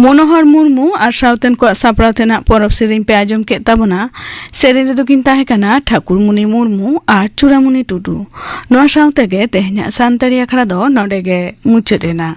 ᱢᱚᱱᱳᱦᱚᱨ ᱢᱩᱨᱢᱩ ᱟᱨ ᱥᱟᱶᱛᱮᱱ ᱠᱚᱣᱟᱜ ᱥᱟᱯᱲᱟᱣ ᱛᱮᱱᱟᱜ ᱯᱚᱨᱚᱵᱽ ᱥᱮᱨᱮᱧ ᱯᱮ ᱟᱸᱡᱚᱢ ᱠᱮᱫ ᱛᱟᱵᱚᱱᱟ᱾ ᱥᱮᱨᱮᱧ ᱨᱮᱫᱚ ᱠᱤᱱ ᱛᱟᱦᱮᱸ ᱠᱟᱱᱟ ᱴᱷᱟᱹᱠᱩᱨᱢᱩᱱᱤ ᱢᱩᱨᱢᱩ ᱟᱨ ᱪᱩᱲᱟᱢᱩᱱᱤ ᱴᱩᱰᱩ᱾ ᱱᱚᱣᱟ ᱥᱟᱶ ᱛᱮᱜᱮ ᱛᱮᱦᱮᱧᱟᱜ ᱥᱟᱱᱛᱟᱲᱤ ᱟᱠᱷᱲᱟ ᱫᱚ ᱱᱚᱰᱮ ᱜᱮ ᱢᱩᱪᱟᱹᱫ ᱮᱱᱟ᱾